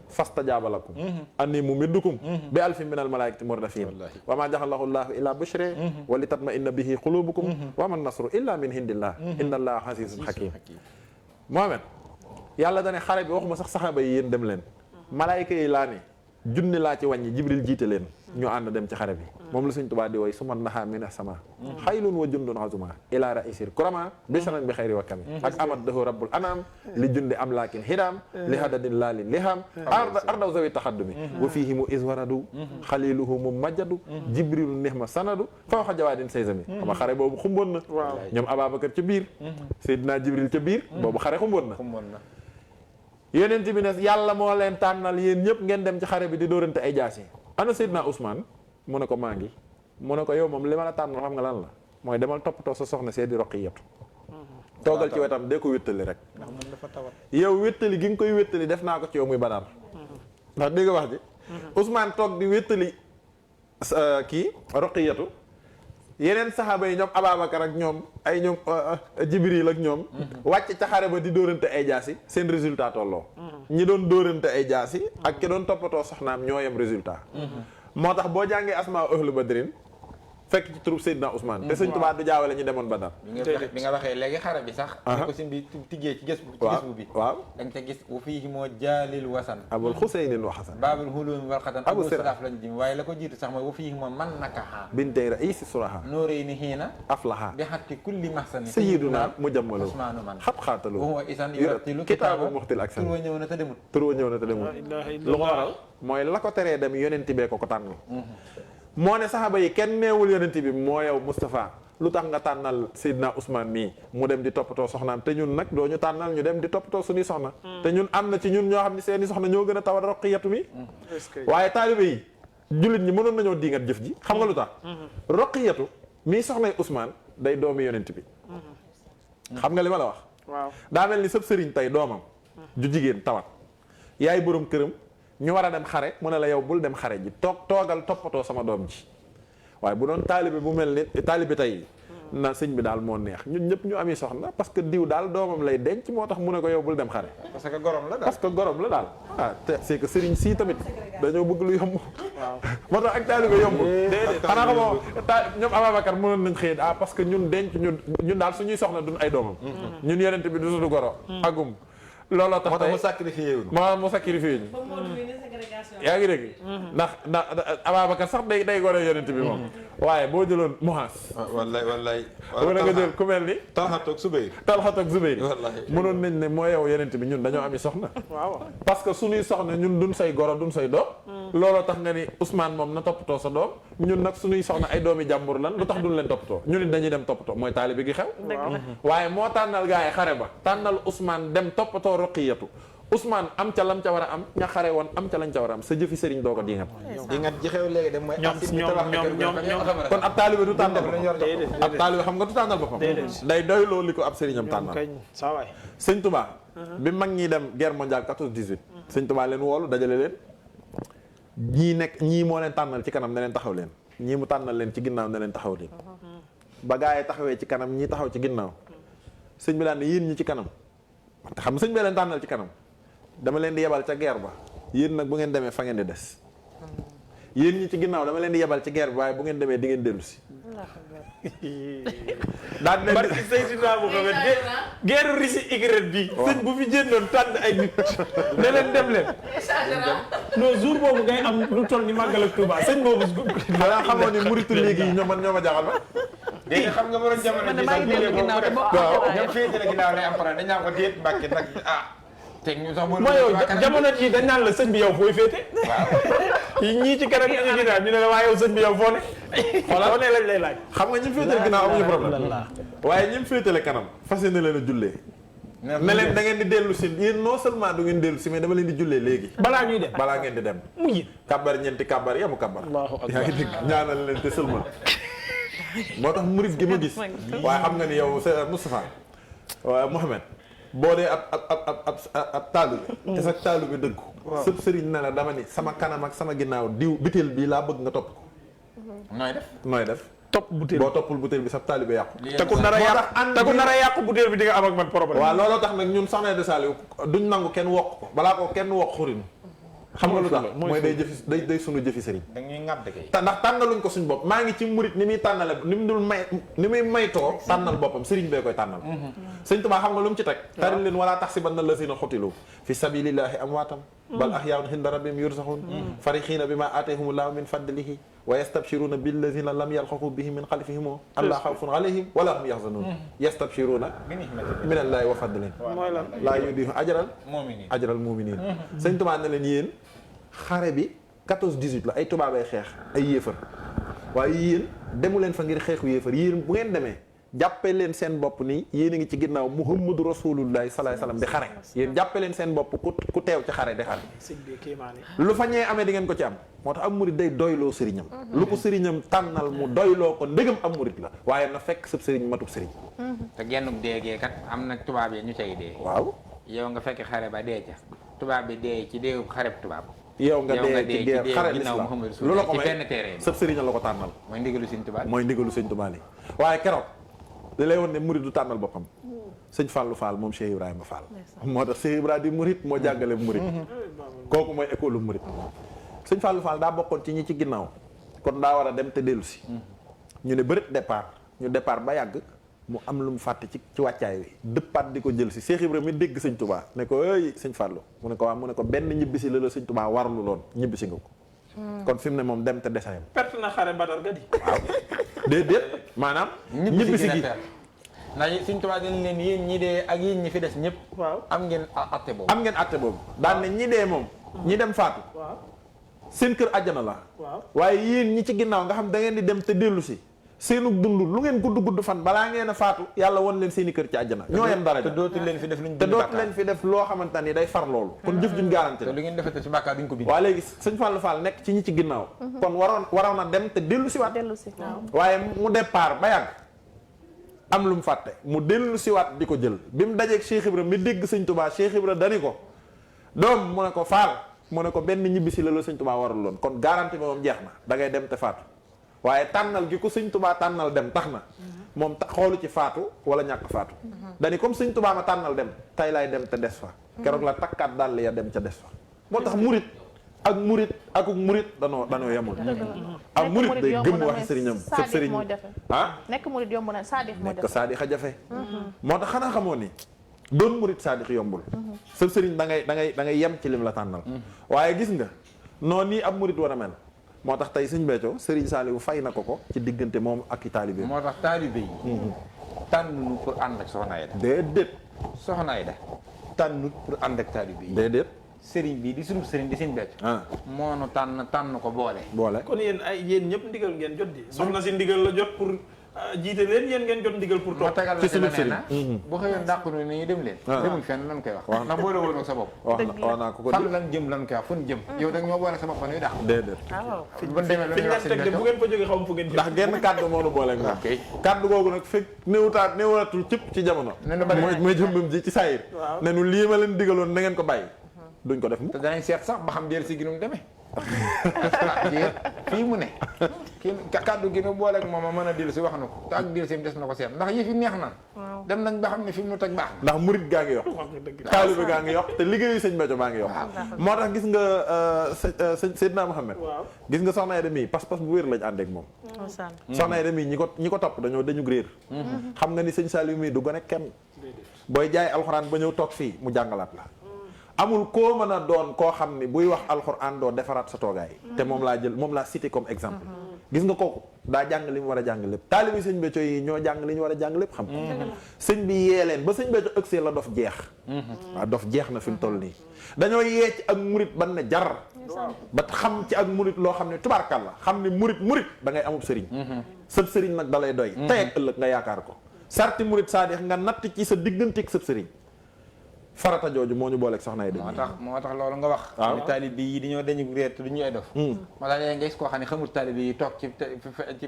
fastajaaba lakum anni mumiddukum bi alfin minal malaa'ikati murdafin wa maa jaxalahu llaahu illaa bushra wa li tatma'inna bihi qulubukum wa man nasru illaa min indillah inna allaha azizun hakim Mohamed yàlla dane xare bi waxuma sax saxaaba yi yéen dem leen malaayika yi laa ne junni laa ci wàññi jibril jiite leen ñu ànd dem ci xare bi moom la Sëñ Tuubaa di woy su man naxaa mina sama xaylun wa jundun azuma ila raisir kurama bisharan bi xayri wa kami ak amat dahu rabbul anam li jundi am laakin hidam li hadadin laalin liham ardaw zawi taxaddumi wa fihimu iswaradu xaliluhu mu majjadu jibrilu nihma sanadu fa waxa jawaadin saysami xam nga xare boobu xumboon na ñoom Ababacar ca biir Seydina Jibril ca biir boobu xare xumboon na yonent bi ne yàlla moo leen tànnal yéen ñëpp ngeen dem ci xare bi di dóorante ay jaas yi ana Seydina Ousmane mu ne ko maa ngi mu ne ko yow moom li ma la tànnal xam nga lan la mooy demal toppatoo sa soxna see di Roqiyatu toogal ci wetam dee ko wéttali rek ndax moom dafa tawat yow wéttali gi nga koy wéttali def naa ko ci yow muy Badar ndax dégg nga wax ji Ousmane toog di wéttali kii Roqiyatu yeneen saxaaba yi ñoom Ababacar ak ñoom ay ñoom Jibril ak ñoom wàcc ca xare ba di dóorante ay jaasi seen résultat tolloo ñi doon dóorante ay jaasi ak ki doon toppatoo soxnaam ñoo yem résultat moo tax boo jàngee asmaa ahlu badrin fekk ci troupe Seydina Ousmane te Sëñ Tuubaa du jaawale ñu demoon Badar bi nga waxee léegi xare bi sax ko si bi tijjee ci gës bu bi waaw da nga ca gis wa fiihi moo jaalil wasan abul xuseynin wa xasan baabul hulumi wal xatan Abu abu Sirah siraf lañ jëm waaye la ko jiitu sax mooy wa fiihi moo man nakaha bintay raisi suraha nooree ni xiina aflaha bi xatti kulli mahsani sayyiduna mujammalu Usmaanu man xat xaatalu wa huwa isan yurattilu kitaabu muxtil ak tur wa ñëw na te demut tur wa ñëw na te demul lu ko waral mooy la ko teree dem yonenti bee ko tànn moo ne saxaaba yi kenn neewul yonenti bi moo yow Moustapha lu tax nga tànnal Seydina Ousmane mii mu dem di toppatoo soxnaam te ñun nag doo ñu tànnal ñu dem di toppatoo suñuy soxna te ñun am na ci ñun ñoo xam ne seeni soxna ñoo gën a tawat Roqiyatu mi waaye taalibe yi jullit ñi mënoon nañoo diingat jëf ji xam nga lu tax Roqiyatu mii soxnay Ousmane day doomi yonent bi xam nga li ma la wax waaw daa mel ni sëb sëriñ tey doomam ju jigéen tawat yaay boroom këram ñu war a dem xare mu ne la yow bul dem xare ji toogal toppatoo sama doom ji waaye bu doon taalibe bu mel ni taalibe tey na sëñ bi daal moo neex ñun ñëpp ñu ami soxna parce que diw daal doomam lay denc moo tax mu ne ko yow bul dem xare parce que gorom la daal parce que gorom la daal te c'est que sëriñ sii tamit dañoo bëgg lu yomb moo tax ak taalibe yomb xanaa xamoo ñoom Ababacar mënoon nañ xëy parce que ñun denc ñun daal suñuy soxna duñ ay doomam ñun yenente bi du suñu goro agum looloo tax moo tax mu sacrifié wu moo mu sacrifié ñu yaa ngi dégg ndax Ababacar sax day gone yonent bi moom waaye boo jëloon Muhaas wallaay wala nga jël ku mel ni Talha ak Zubayr mënoon nañ ne moo yow yonent bi ñun dañoo ami soxna waaw parce que suñuy soxna ñun duñ say goro duñ say doom looloo tax nga ni Ousmane moom na toppatoo sa doom ñun nag suñuy soxna ay doomi jàmbur lan lu tax duñ leen toppatoo ñu nit dañuy dem toppatoo mooy taalibe gi xew waaye moo tànnal gaa yi xare ba tànnal Ousmane dem toppatoo Ruqiyatu Ousmane am ca lam ca war a am ña xare woon am ca lañ ca war a am sa jëfi sëriñ doo ko dingat ji xew léegi dem mooy ñoom kon ab taalibe du tànnal boppam ab taalibe xam nga du tànnal boppam day doy loolu li ko ab sëriñam tànnal saa waay sëñ Touba bi mag ñi dem guerre mondiale 14-18 sëñ Touba leen woolu dajale leen ñii moo leen tànnal ci kanam ne leen taxaw leen ñii mu tànnal leen ci ginnaaw ne leen taxaw leen ba gaa yi taxawee ci kanam ñii taxaw ci ginnaaw sëñ bi daan ne yéen ñi ci kanam te xam sëñ bi leen tànnal ci kanam dama leen di yebal ca guerre ba yéen nag bu ngeen demee fa ngeen di des yéen ñi ci ginnaaw dama leen di yebal ci guerre bi waaye bu ngeen demee di ngeen dellu si daan leen barki Seydina Muhammad guerre Russie Ukraine bi sëñ bu fi jëndoon tànn ay nit ne leen dem leen non jour boobu ngay am lu toll ni màggal ak Touba sëñ boobu xanaa xamoon ni muritu léegi yi ñoo ma jaaxal ba léegi xam nga borom jamono ji sax ñoom féetale ginnaaw lay am pare dañ naan ko déet Mbàkke nag teg ñu sax mooy yow jamono ji dañ naan la sëñ bi yow fooy féete ñii ci kanam ñi ci ginnaaw ñu ne la waaye yow sëñ bi yow foo ne foo ne lañ lay laaj xam nga ñi mu féetale ginnaaw amuñu problème waaye ñi mu féetale kanam fas yéene leen a jullee ne leen da ngeen di dellu si yéen non seulement du ngeen dellu si mais dama leen di jullee léegi balaa ñuy dem balaa ngeen di dem mujj kabbar ñeenti kabbar yamu kabbar Allahu akbar yaa ngi dégg ñaanal leen te seulement moo tax murid gi ma gis waaye xam nga ni yow Moustapha waaye Mouhamed boo dee ab taalibe te sa taalibe dëggu sëb sëriñ ne la dama ni sama kanam ak sama ginnaaw diw butéel bii laa bëgg nga topp ko nooy def topp butéel boo toppul butéel bi sa taalibe yàqu te ku nar a yàqu butéel bi di nga am ak man problème waaw looloo tax nag ñun Soxna de Saliou duñ nangu kenn wokk ko balaa ko kenn wokk xurinu xam nga lu tax mooy day sunu jëfi sëriñ dañuy ŋàdd kay ndax tànnaluñ ko suñ bopp maa ngi ci murit ni muy tànnale ni mu dul may ni muy maytoo tànnal boppam sëriñ bee koy tànnal sëñ Tuubaa xam nga lu mu ci teg tari leen wala taxsibanna llazina xutilu fi sabilillahi amwaatam bal ahyaa'un inda rabbihim yurzaquun farihiina bimaa aataahumullahu min fadlihi wa yastabshiruuna billazina lam yalhaqu bihim min xalfihim allaa xawfun alayhim wala hum yahzanuun yastabshiruuna minallahi wa fadlin laa yudii'u ajral mu'miniin sëñ Tuubaa ne leen yéen xare bi 14-18 la ay tubaabay xeex ay yéefar waaye yéen demu leen fa ngir xeexu yéefar yéen bu ngeen demee jàppe leen seen bopp ni yéen a ngi ci ginnaaw Muhammadu Rasulullahi sallallahu alayhi wasallam di xare yéen jàppe leen seen bopp ku teew ci xare di xare lu fa ñee amee di ngeen ko ci am moo tax am murit day doyloo sëriñam lu ko sëriñam tànnal mu doyloo ko ndégam am murit la waaye na fekk sëb sëriñ matub sëriñ te gennub déegee kat am na tubaab yi ñu cay dee waaw yow nga fekk xare ba dee ca tubaab bi dee ci déewu xareb tubaab yow nga dee ci xare l'islam lu la ko may benn terrain sëb sëriñ la ko tànnal mooy ndigalu sëñ Tuubaa mooy ndigalu sëñ Tuubaa li waaye keroog li lay woon ne murit du tànnal boppam sëñ Fallou Fall moom Cheikh Ibrahima Fall moo tax Cheikh Ibrahima di murit moo jàngale murit kooku mooy école murit sëñ Fallou Fall daa bokkoon ci ñi ci ginnaaw kon daa war a dem te dellu si ñu ne bërit départ ba yàgg mu am lu mu fàtte ci wàccaay wi dëppaat di ko jël si Cheikh Ibrahima mi dégg sëñ Touba ne ko ëy sëñ Fallou mu ne ko waaw mu ne ko benn ñibbisi la sëñ Touba warlu loon ñibbisi nga ko kon fi mu ne moom dem te desayam perte na xare Badar ga di waaw déedéet maanaam ñibbisi gi ndax sëñ Tuubaa dañ leen yéen ñi dee ak yéen ñi fi des ñëpp waaw am ngeen atte boobu daan ne ñi dee moom ñi dem faatu seen kër àjjana la waaye yéen ñi ci ginnaaw nga xam da ngeen di dem te dellu si seenu dund lu ngeen gudd fan balaa ngeen a faatu yàlla won leen seeni kër ci àjjana ñoo yem dara te dootu leen fi def loo xamante ni day far loolu kon jëf juñ garanti la te lu ngeen defete ci bàkkaar duñ ko bind waaw léegi sëñ Fallou Fall nekk ci ñi ci ginnaaw kon waroon na dem te dellu si waat waaye mu départ ba yàgg am lu mu fàtte mu dellu si waat di ko jël bi mu dajeeg Cheikh Ibra mi dégg sëñ Touba Cheikh Ibra dani ko doom mu ne ko Fall mu ne ko benn ñibbisi la sëñ Touba warul loon kon garanti bi moom jeex na da ngay dem te faatu waaye tànnal gi ko sëñ Touba tànnal dem tax na moom xoolu ci faatu wala ñàkk faatu dani comme sëñ Touba ma tànnal dem tay laay dem te des fa keroog la takkaat dàll ya dem ca des fa moo tax murit ak murit danoo yemul ak murit day gëm waxi sëriñam sëb sëriñ nekk murit yomb na saadix moo jafe nekk saadix a jafe moo tax xanaa xamoo ni doon murit saadix yombul sëb sëriñ da ngay yem ci lim la tànnal waaye gis nga noonu nii ab murit war a mel moo tax tey sëñ Béthio Serigne Saliou fay na ko ci diggante moom ak i taalibe moo tax taalibe yi tànnuñu pour ànd ak Soxna Aida déedéet Soxna Aida tànnut pour ànd ak taalibe yi déedéet sëriñ bi di sunu sëriñ di sëñ Béthio moo nu tànn ko boole kon yéen ñëpp ndigal ngeen jot di soxna si ndigal la jot pour jiite leen yéen ngeen jot ndigal pour ma toog tegal la ci leneen na bu xëyoon dàqu nu ni dem leen demul fenn lan koy wax ndax boole woon ak sa bopp wax naa ko fan lan jëm lan koy wax fu ñu jëm yow da ñoo boole sa bopp nuy dàq déedéet bu demee fi ñu leen teg de bu ngeen fa jógee xam fu ngeen jëm ndax genn kàddu moo nu booleeg moom ok kàddu googu nag fekk néewatul cëpp ci jamono mooy jëmbam ji ci saayir ne nu lii ma leen digaloon na ngeen ko bàyyi duñ ko def mu te danañ seet sax ba xam jël si ginum demee fii mu ne kii kàddu gi nu booleeg moom a mën a dil si wax na ko te ak dil si des na ko seet ndax yëf yi neex na dem nañ ba xam ne fi mu nu teg baax na ndax murit gaa ngi yokk taalibe gaa ngi yokk te liggéeyu sëñ Béthio baa ngi yokk moo tax gis nga Seydina Mohamed gis nga Soxna Aida mii pas-pas bu wér lañ àndeek moom Soxna Aida mii ñi ko topp dañu réer xam nga ni sëñ Saliou mii du gone kenn booy jaay alxuraan ba ñëw toog fii mu jàngalaat la amul koo mën a doon koo xam ni buy wax alxuraan doo defaraat sa toogaay te moom laa cité comme exemple gis nga kooku daa jàng li mu war a jàng lépp taalibi sëñ Béthio yi ñoo jàng li ñu war a jàng lépp xam sëñ bi yee leen ba sëñ Béthio ëgsee la dof jeex waaw dof jeex na fi mu toll nii dañoo yee ci ak murit ban ne jar ba xam ci ak murit loo xam ne tubaarkal la xam ne murit da ngay amub sëriñ sëb sëriñ nag da lay doy tey ak ëllëg nga yaakaar ko sarti murit saadix nga natt ci sa digganteeg sëb sëriñ farata jooju moo ñu booleeg Soxna Aida moo tax loolu nga wax ni taalibe yi dañoo dañu réer te duñu ay dof moo tax léegi nga gis koo xam ne xamul taalibe yi toog ci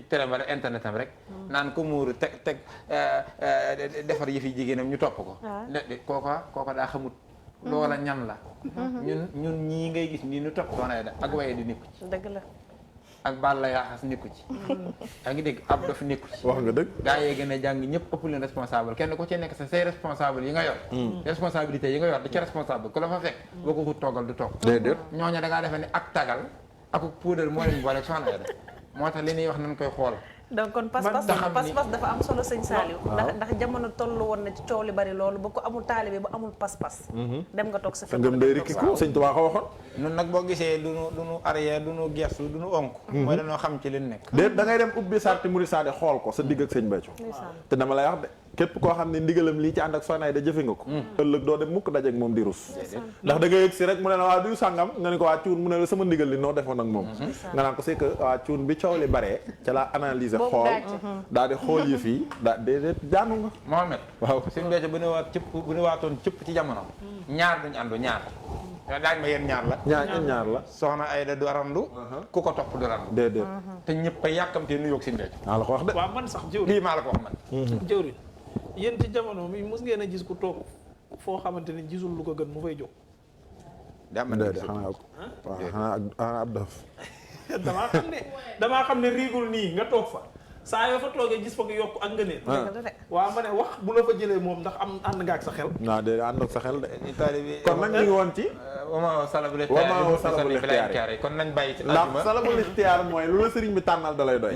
télé wala internet am rek naan ko muuru teg defar yëfi jigéenam ñu topp ko kooka daa xamut loola ñan la ñun ñii ngay gis nii ñu topp Soxna Aida ak waye di nekku ci dëgg la ak baal la yaaxas nekku ci yaa ngi dégg ab dafa nekku ci wax nga dëgg gaa yee gën a jàng ñëpp ëpp leen responsable kenn ku ci nekk sa say responsable yi nga yor responsabilité yi nga yor da ci responsable ku la fa fekk boo ko xut toogal du toog déedéet ñooñu da ngaa defee ne ak tagal ak puudar moo leen boole Soxna Aida moo tax li ñuy wax nañ koy xool donc kon pas-pas dafa am solo sëñ Saliou ndax jamono tollu woon na ci coow li bari loolu ba ko amul taalibe ba amul pas-pas dem nga toog sa sa ngëm day rikki ko sëñ Tuubaa ko waxoon ñun nag boo gisee duñu arrière duñu gestu duñu onk mooy dañoo xam ci leen nekk déet da ngay dem ubbi sarti murit saade xool ko sa digg ak sëñ Béthio te dama lay wax de képp koo xam ne ndigalam lii ci ànd ak Soxna Aida jëfe nga ko ëllëg doo dem mukk dajeek moom di rus ndax da ngay yëg si rek mu ne la waa duy sàngam nga ne ko waa cuun mu ne la sama ndigal li noo defoon ak moom nga naan ko c'est que waa cuun bi coow li baree ca la analyser xool daal di xool yëf yi déedéet jaanu nga Mohamed waaw sëñ Béthio bu ne waatoon cëpp ci jamono ñaar duñu àndu ñaar daaj ma yéen ñaar la ñaar la Soxna Aida du randu ku ko topp du randu déedéet te ñëpp a yàkkamtee nu yoog sëñ Béthio maa la ko wax de waaw man sax jëwriñ lii maa la ko wax man jëwriñ yéen ci jamono mi mos ngeen a gis ku toog foo xamante ni gisul lu ko gën mu fay jóg déedéet xanaa ab dof damaa xam ne riigul nii nga toog fa saa yoo fa toogee gis fa nga yokk ak ngëneel waaw ma ne wax bu la fa jëlee moom ndax am ànd nga ak sa xel waaw déedéet ànd ak sa xel de taalibe kon nag ñu ngi woon ci wama salabul ixtiyaar kon nañ bàyyi ci ndax salabul ixtiyaar mooy lu la sëriñ bi tànnal da lay doy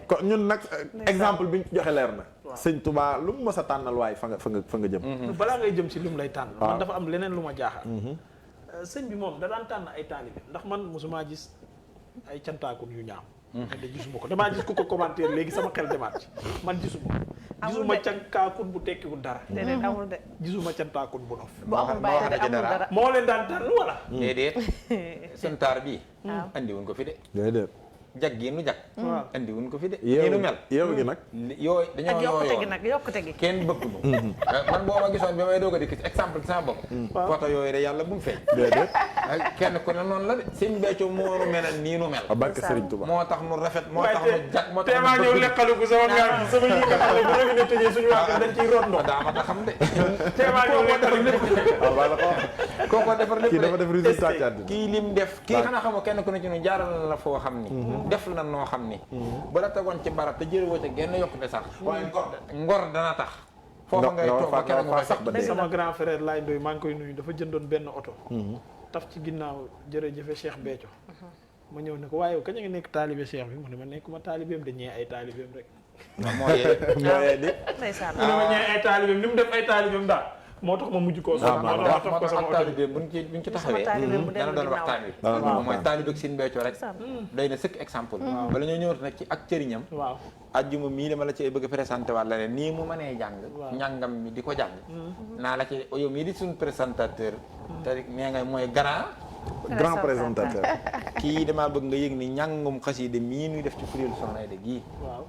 kon ñun nag exemple bi ñu ci joxe leer na sëñ Touba lu mu mës a tànnal waaye fa nga jëm balaa ngay jëm ci lu mu lay tànn man dafa am leneen lu ma jaaxal sëñ bi moom da daan tànn ay taalibe ndax man mosumaa gis ay cantaakun yu ñaaw de gisuma ko damaa gis ku ko commentaire léegi sama xel demaat ci man gisuma cantaakun bu tekkiwul dara déedéet amul de gisuma cantaakun bu nof bu amul bàyyi de amul dara moo leen daan tànn wala déedéet seen taar bii andi wuñ ko fi de déedéet jag gi nu jag andi wuñ ko fi de yeewu nu mel yeewu gi nag yooyu dañoo yokkute gi nag yokkute gi kenn bëgg nu man boo ma gisoon bi may doog a dikk exemple ci sama bopp photo yooyu de yàlla bu mu feeñ déedéet kenn ku ne noonu la de sëñ Béthio moo nu melal nii nu mel barke Serigne Touba moo tax nu rafet moo tax nu jag moo tax maa ñëw leqaliku sama gaar sama yi nga xam ne bu rëbbi ne tëjee suñu waa dañ ciy root ndox daa ma ta xam de maa ñëw leqaliku waaw baa la ko kooko defar lépp kii dafa def résultat ci àddina kii lim def kii xanaa xamoo kenn ku ne ci nu jaaral la foo xam ni def la noo xam ni ba la tegoon ci barab te jërëwoo ca genn yokkute sax waaye ngor dana tax foofa ngay toog ba keroog nga sax sama grand frère Laye Ndoye maa ngi koy nuyu dafa jëndoon benn oto taf ci ginnaaw jërëjëfe Cheikh Béthio ma ñëw ne ko waaye kañ nga nekk taalibe Cheikh bi mu ne ma nekkuma taalibeem de ñee ay taalibeem rek mooy mooy di ndeysaan mu ne ma ñee ay taalibeem li mu def ay taalibeem daal moo tax ma mujj koo Ah, moo moo tax ma topp ko sama ak oto bi. taalibe buñ ci taxawee taalibe bu dana dellu doon ginnaaw. waxtaan wi Dana doon mooy waxtaan. taalibe ak Sëñ Béthio rek doy na sëkk exemple bala ñoo ñëwat nag ci ak cëriñam waaw ajjuma mii dama la ci bëgg a présenté waat la ne nii mu mënee jàng Waaw. njàngam mi di ko jàng naa la ci yow mii di suñu présentateur te nee nga mooy grand présentateur. kii damaa bëgg nga yëg ni njàngum xasida mii nuy def ci kuréelu Soxna Aida gii waaw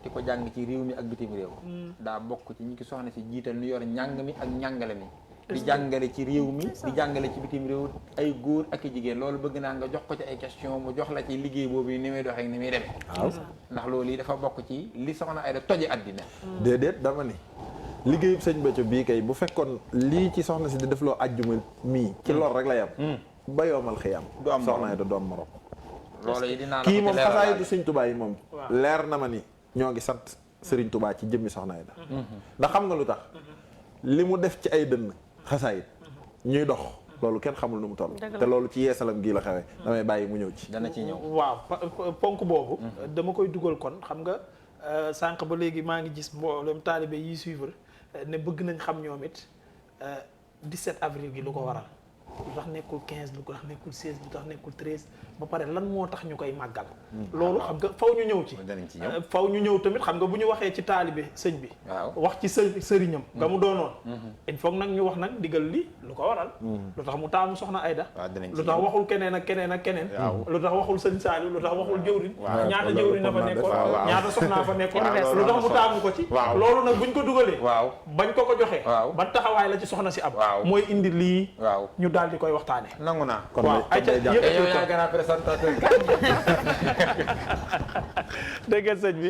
di ko jàng ci réew mi ak bitim réew daa bokk ci ñi ki soxna si jiital nu yor njàng mi ak njàngale mi di jàngale ci réew mi di jàngale ci bitim réew ay góor ak i jigéen loolu bëgg naa nga jox ko ci ay question mu jox la ci liggéey boobu ni muy doxee ak ni muy demee waaw ndax loolu yi dafa bokk ci li Soxna Aida toje àddina déedéet dama ni liggéeyub sëñ Béthio bii kay bu fekkoon lii ci soxna si di def loo ajjuma mii ci lor rek la yam ba yoomal xiyam Du am soxna morom. Aida du am morom loolu yi dinaa la kii ko moom ci leeralal. xasaay di sëñ Touba yi moom Waaw. leer na ma ni ñoo ngi sant Serigne Touba ci jëmmi soxna Aida ndax xam nga lu tax li mu def ci ay dënn xasaayit ñuy dox loolu kenn xamul nu mu toll Dëgg la. te loolu ci yeesalam gii la xewee damay bàyyi mu ñëw ci dana ci ñëw waaw ponk boobu dama koy dugal kon xam nga sànq ba léegi maa ngi gis mboolem taalibe yi suivre ne bëgg nañ xam ñoom it 17 avril gi lu ko waral lu tax nekkul 15 lu ko tax nekkul 16 lu tax nekkul 13 ba pare lan moo tax ñu koy màggal loolu xam nga faw ñu ñëw ci danañ ci ñëw faw ñu ñëw tamit xam nga bu ñu waxee ci taalibe sëñ bi waaw wax ci sëriñam nga mu doonoon il faut nag ñu wax nag digal li lu ko waral lu tax mu taamu Soxna Aida waaw danañ ci lu tax ñëw. waxul keneen ak keneen ak keneen lu tax waxul sëñ Saliou lu tax waxul jëwriñ Waaw. ñaata Loolu jëwriñ na fa kon nekkoon waaw, waaw. ñaata soxnaa fa nekkoon Waaw, lu tax loolu mu taamu ko ci waaw. loolu nag buñ ko dugalee waaw bañ ko joxee Waaw. ban taxawaay la ci soxna si am Waaw. mooy indi lii waaw ñu daal di koy waxtaane nangu naa kon waaw day- kon day jàpp. yëkkati yow ko yaa gën a présentateur dégg ngeen sëñ bi